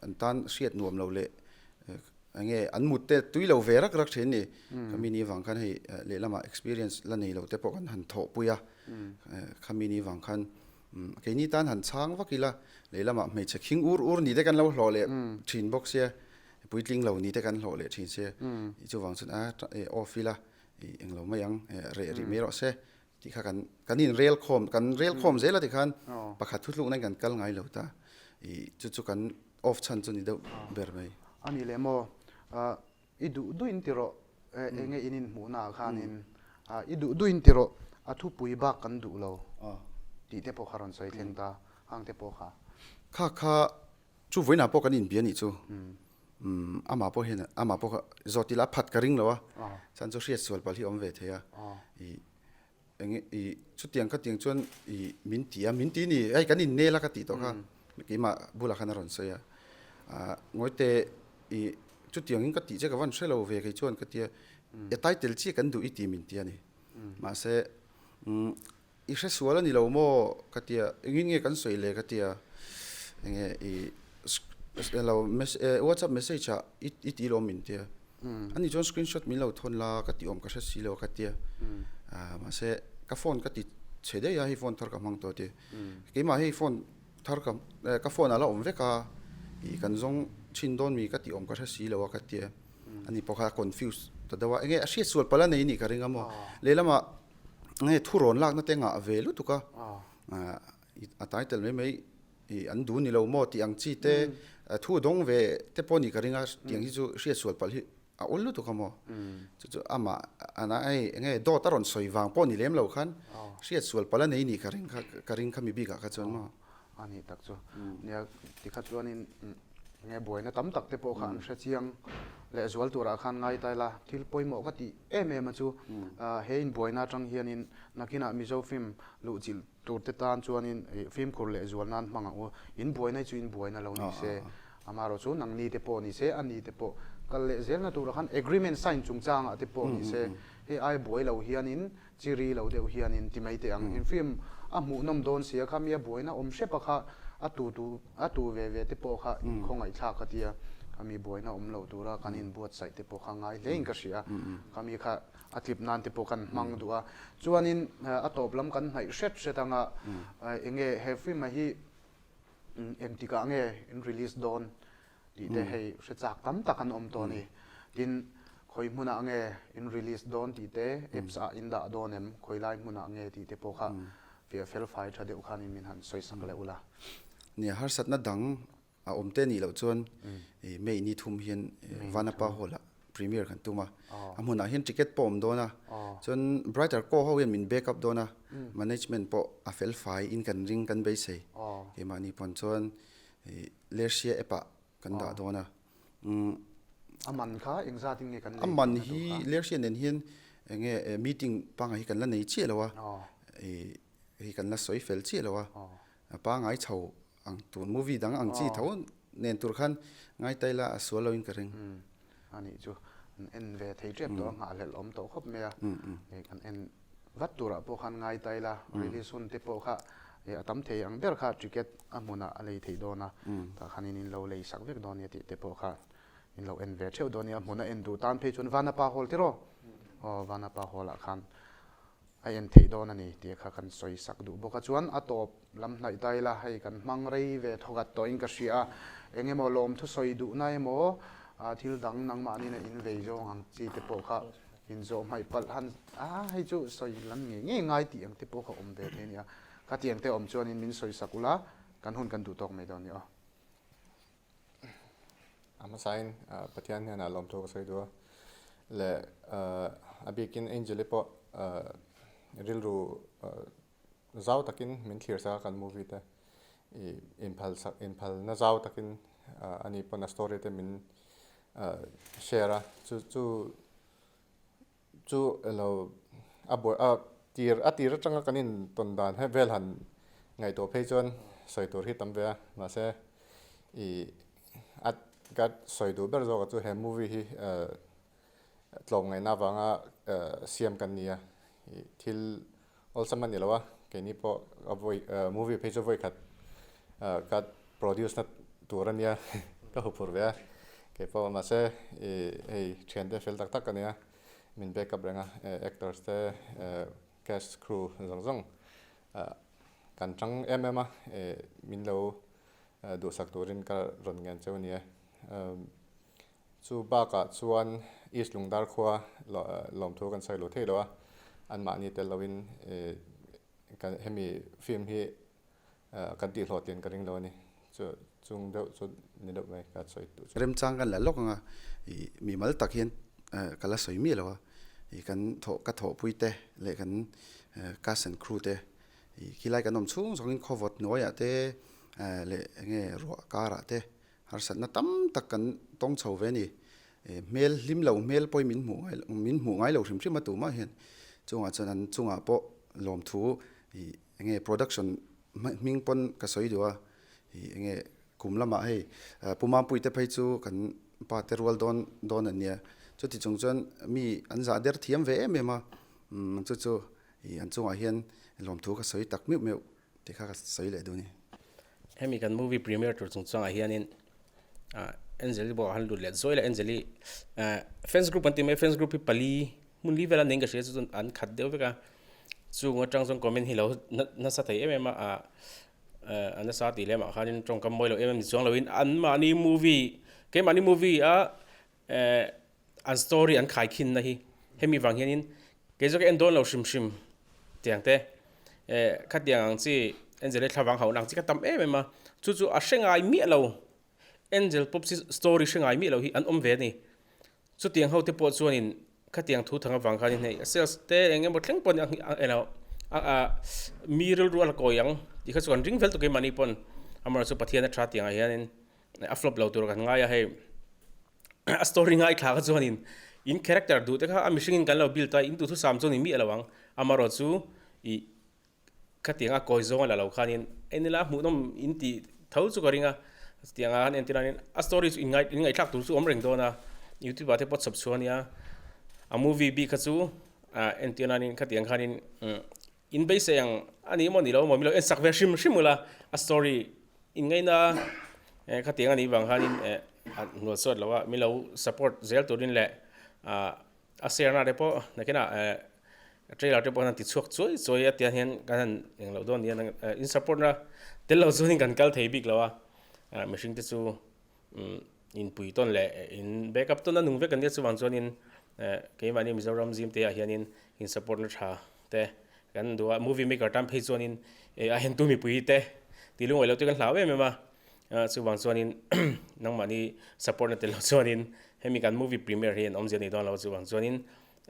an tan hriat nuam lo leh Enge an mut te tui lo ve rak rak thin ni. Khami ni vang khan hei lehlamah experience la nei lo te pawh kan han thawhpui a. Khami ni vang khan keini tan han chhang vak ila lehlamah hmeichhe khing ur ur ni te kan lo hlawh leh thin bawk sia, puitling lo ni te kan hlawh leh thin sia. Chuvang chuan a off ila englo mai ang reh rih mai rawh se tih kha kan kan in rel khawm kan rel khawm zel a tikhan pakhat thuthlukna in kan kal ngai lo ta ih chu chu kan off chhan chu ni deuh ber mai. A ni leh maw i duh duh in ti rawh eng nge in inhmuhna ah khanin i duh duh in ti rawh a thupui bak kan duh lo tih te pawh kha rawn sawi thleng ta hang te pawh kha. Kha kha chu vawiinah pawh kan inbia nih chu amah pawh hian amah pawh kha zawt ila a phat ka ring lo a chuan chu hriat sual palh hi a awm ve thei a ih eng ih chutiang khatiang chuan ih min ti a min ti ni hei kan innel a ka tih tawh kha keimah bulah khan a rawn sawi a ah ngawite ih chutiang in ka tih che ka van hre lo ve kei chuan ka tia e title chiah kan duh i ti min ti a ni mahse umm I hre sual a ni lo maw? ka ti a, engin nge kan sawi le ka ti a, enge i lo whatsapp message ah i ti lawm min ti a, ani chuan screenshot min lo thawn la ka ti awm ka hre si lo ka ti a, mahse ka phone ka ti chhe daih a hei phone thar ka hmang tawh a ti, keimah hei phone thar ka ka phone ah la awm vek a, i kan zawng chhin dawn mi ka ti awm ka hre si lo a ka ti a, ani pawh kha a confuse ta deuh a, enge a hriat sual palh a nei nih ka ring a maw, lehlamah Nge thu rawn lakna te ngah ve lutuk a, a title mai mai an duh ni lo maw tih ang chi te thu dawng ve te pawh ni ka ring a, tiang hi chu hriat sual palh hi a awl lutuk a maw. Chu chu amah ana hei enge dawt a rawn sawi vang pawh ni lem lo khan hriat sual palh a nei nih ka ring kha ka ring kha mi bikah kha chuan maw. A nih tak chu. Nia tikha chuanin nge buaina tam tak te pawh kha an hre chiang lehzual turah khan ngai ta ila thil pawimawh ka tih em em a chu he inbuaina atang hianin nakinah Mizo film luhchilh tur te tan chuanin fimkhur lehzual nan hmang ang u. Inbuaina hi chu inbuaina lo ni se, amaherawh chu nangni te pawh ni se, ani te pawh kal lehzelna turah khan agreement sign chungchangah te pawh ni se, hei ai buai lo hianin Chi ri lo deuh hianin ti mai teh ang. In film a hmuhnawm dawn sia kha mi a buaina awm hrep a kha a tu tu a tu ve ve te pawh kha inkhawngaih thlak a tia kha mi buaina awm lo tura kan inbuatsaih te pawh kha ngai hlein ka hria. Kha mi kha a tlip nan te pawh kan hmang duh a. Chuanin a tawp lam kan hnaih hret hret anga enge he film a hi engtikah nge in release dawn tih te hei hre chak tam tak an awm tawh a ni. Tin, khawi hmunah nge in release dawn tih te, apps ah in dah dawn em, khawi lai hmunah nge tih te pawh kha fiah fel fai tha deuh khanin min han sawi sak leh ula. Nia, harsatna dang a awm te nih loh chuan May ni thum hian Vanapa Hall ah premiere kan tum a, a hmunah hian ticket pawh a awm dawn a, chuan Brighter Co ho hian min back up dawn a, management pawh a fel fai in kan ring kan beisei keimahni pawn chuan Lersia app ah kan dah dawn a. A man kha engzat in nge kan lei A man hi Lersia nen hian enge meeting pangngai hi kan la nei chiah lo a, hei kan la sawi fel chiah lo a, pangngai chho ang tur movie dang ang chi tho nen tur khan ngai ta ila a sual lo in ka ring. A nih chu an en ve thei tep tawh a nghahhlelh awm tawh khawp mai a, kan en Vat turah pawh khan ngai ta ila, release hun te pawh kha a tam thei ang ber kha ticket a hmunah a lei theih dawn a, tah khan in in lo lei sak vek dawn nia tih te pawh kha in lo en ve theuh dawn nia, a hmun a en duh tan phei chuan Vanapa Hall tiraw? Aw Vanapa Hall ah khan a en theih dawn a ni tih kha kan sawi sak duh bawk a, chuan a tawp lam hnaih ta ila hei kan hmang rei ve thawkhat tawhin ka hria a, eng emaw lawmthu sawi duhna emaw thil dang nangmahni na in vei zawng ang chi te pawh kha Inzawh hmaih palh han a hei chu sawi lan ngei ngei ngai tih ang te pawh kha awm ve thei a nia. Khatiang te awm chuanin min sawi sak ula, kan hun kan duh tawk mai dawn ni aw. A hmasain Pathian hnenah lawmthu ka sawi duh a, leh a bikin Angel-i pawh rilru zau takin min thlir sak a kan movie te ih inphal sak inphalna zau takin ani pawn a story te min share a chu chu chu elo. a buai a tir a tir atanga kan intawn dan he vel han ngaihtuah phei chuan sawi tur hi tam ve a mahse ih a ka sawi duh ber zawk ah chu he movie hi tlawmngaihna avanga siam kan ni a ih thil awlsam a ni lo a keini pawh a vawi movie phei chu vawi khat ka produce na tur a nia ka huphurh ve a keipawh mahse ih hei thiante fel tak tak ka nia min back up reng a actors te cast crew zawng zawng kan tang em em a min lo duhsak turin ka rawn ngen cheu a ni e. Chu bakah chuan East Lungdar khua lawmthu kan sawi lo thei lo a, anmahni tel loin kan hemi film hi kan tihhlawhtlin ka ring lo a ni. Chu chung deuh chu ni deuh mai ka sawi duh chu. Remchang kan la lawk ang a, ih mimal tak hian ka la sawi miah lo a, ih kan thawh ka thawhpui te leh kan cast and crew te ih khilai kan awm chhung zawngin khawvawt hnuaiah te leh enge ruah karah te Harsatna tam tak kan tawng chho ve a ni. Hmel hlim lo hmel pawhin min hmuh ngai min hmuh ngai lo hrim hrim a tumah hian chungah chuan an chungah pawh lawmthu ih enge production hming pawn ka sawi duh a ih enge kum lamah hei Pu Mampuii te phei chu kan pa te rual dawn dawn an nia chuti chung chuan mi an zah der thiam ve em em a chu chu ih an chungah hian lawmthu ka sawi tak meuh meuh. Tih kha ka sawi leh duh a ni. Hemi kan movie premiere tur chungchangah hianin Angel-i pawh a han lut leh zuai la, Angel-i fans group an ti mai, fans group hi pali hmun li vel a ning ka hria chu chuan an khat deuh vek a, chung atang chuan comment hi lo nasa thei em em a, a nasa tih lemah khanin tawngkam mawi lo em em ni chuang loin anmahni movie keimahni movie a An story an khaikhin na hi hemi vang hianin kei zawk en dawn lo hrim hrim tiang te khatiang ang chi Angel hi thlavang hauhna ang chi kha tam em em a, chu chu a hre ngai miah lo Angel Popsy story hre ngai miah lo hi an awm ve a ni. Chutiang ho te pawh chuanin khatiang thu thang avang khanin hei sales te eng emaw thleng pawh a mi rilru a la kawi ang tih kha chu kan ring vel tuk keimahni pawn amaherawhchu Pathian a tha tiangah hianin a flop lo tur kan ngai a hei a story ngai thla kha chuanin in character duh te kha a mihringin kan lo build a in duhthusam chu ni miah lo ang amaherawh chu ih khatiang a kawi zawng a la lo khanin enila hmuhnawm in tih tho chu ka ring a chutiang a han entir anin a story chu in ngai in ngaihthlak tur chu awm reng dawn a youtube ah te pawh chhawp chhuah a nia a movie bik kha chu ah entir nanin khatiang khanin in beisei ang a ni emaw ni lo emaw min lo en sak ve hrim hrim ula a story Inngaihna khatiang a nih vang khanin a hnual sawt lo a, min lo support zel turin leh a share na te pawh nakinah trailer te pawh han ti chhuak chuai chuai a tiang hian kan han eng loh dawn nia in support na tel lo chuanin kan kal thei bik lo a, mihring te chu inpui tawn leh in back up tawn a nung vek an nia chuvang chuanin keimahni Mizoram zim te ah hianin in support na tha te kan duh a, movie maker tan phei chuanin eh a hentu mipui te tih lungawi loh te kan hlau em em a, chuvang chuanin nangmahni support na tel loh chuanin hemi kan movie premiere hi an awmzia nei dawn lo chuvang chuanin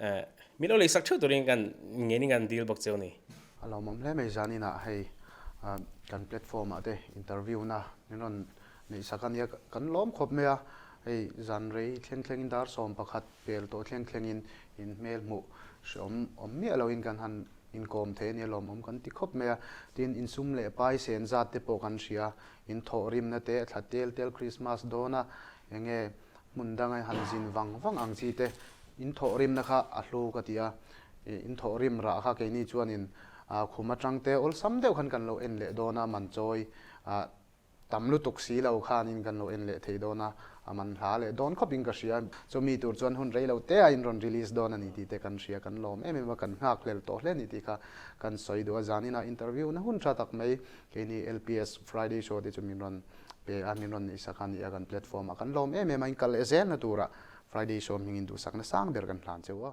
eh min lo leisak theuh turin kan ngenin kan deal bawk cheu a ni. A lawmawm hle mai zaninah hei kan platform ah te interview na min rawn neih sak a nia kan lawm khawp mai a, hei zan rei thleng thlengin dar 11 Pel tawh thleng thlengin in hmel hmuh hreawm awm miah loin kan han inkawm thei a nia lawmawm kan ti khawp mai a. Tin, insum leh pai sen zat te pawh kan hria, in thawh rimna te, thla tel tel Krismas dawna eng nge hmun danga han zin vang vang ang chi te, in thawh rimna kha a hlu ka ti a. In thawh rim rah kha keini chuanin khum atang te awlsam deuh khan kan lo en leh dawn a, man chawi Tam lutuk si lo khanin kan lo en leh thei dawn a, a man hla leh dawn khawpin ka hria. Chumi tur chuan hun rei lo te a in rawn release dawn a ni tih te kan hria, kan lawm em em a, kan nghak hlel tawh hle a ni tih kha kan sawi duh a. Zaninah interview na hun tha tak mai keini LPS Friday show te chu min rawn pe a, min rawn neihsak a ni a, kan platform ah kan lawm em em a, in kal leh zelna turah Friday show hmingin duhsakna sang ber kan hlan cheu a.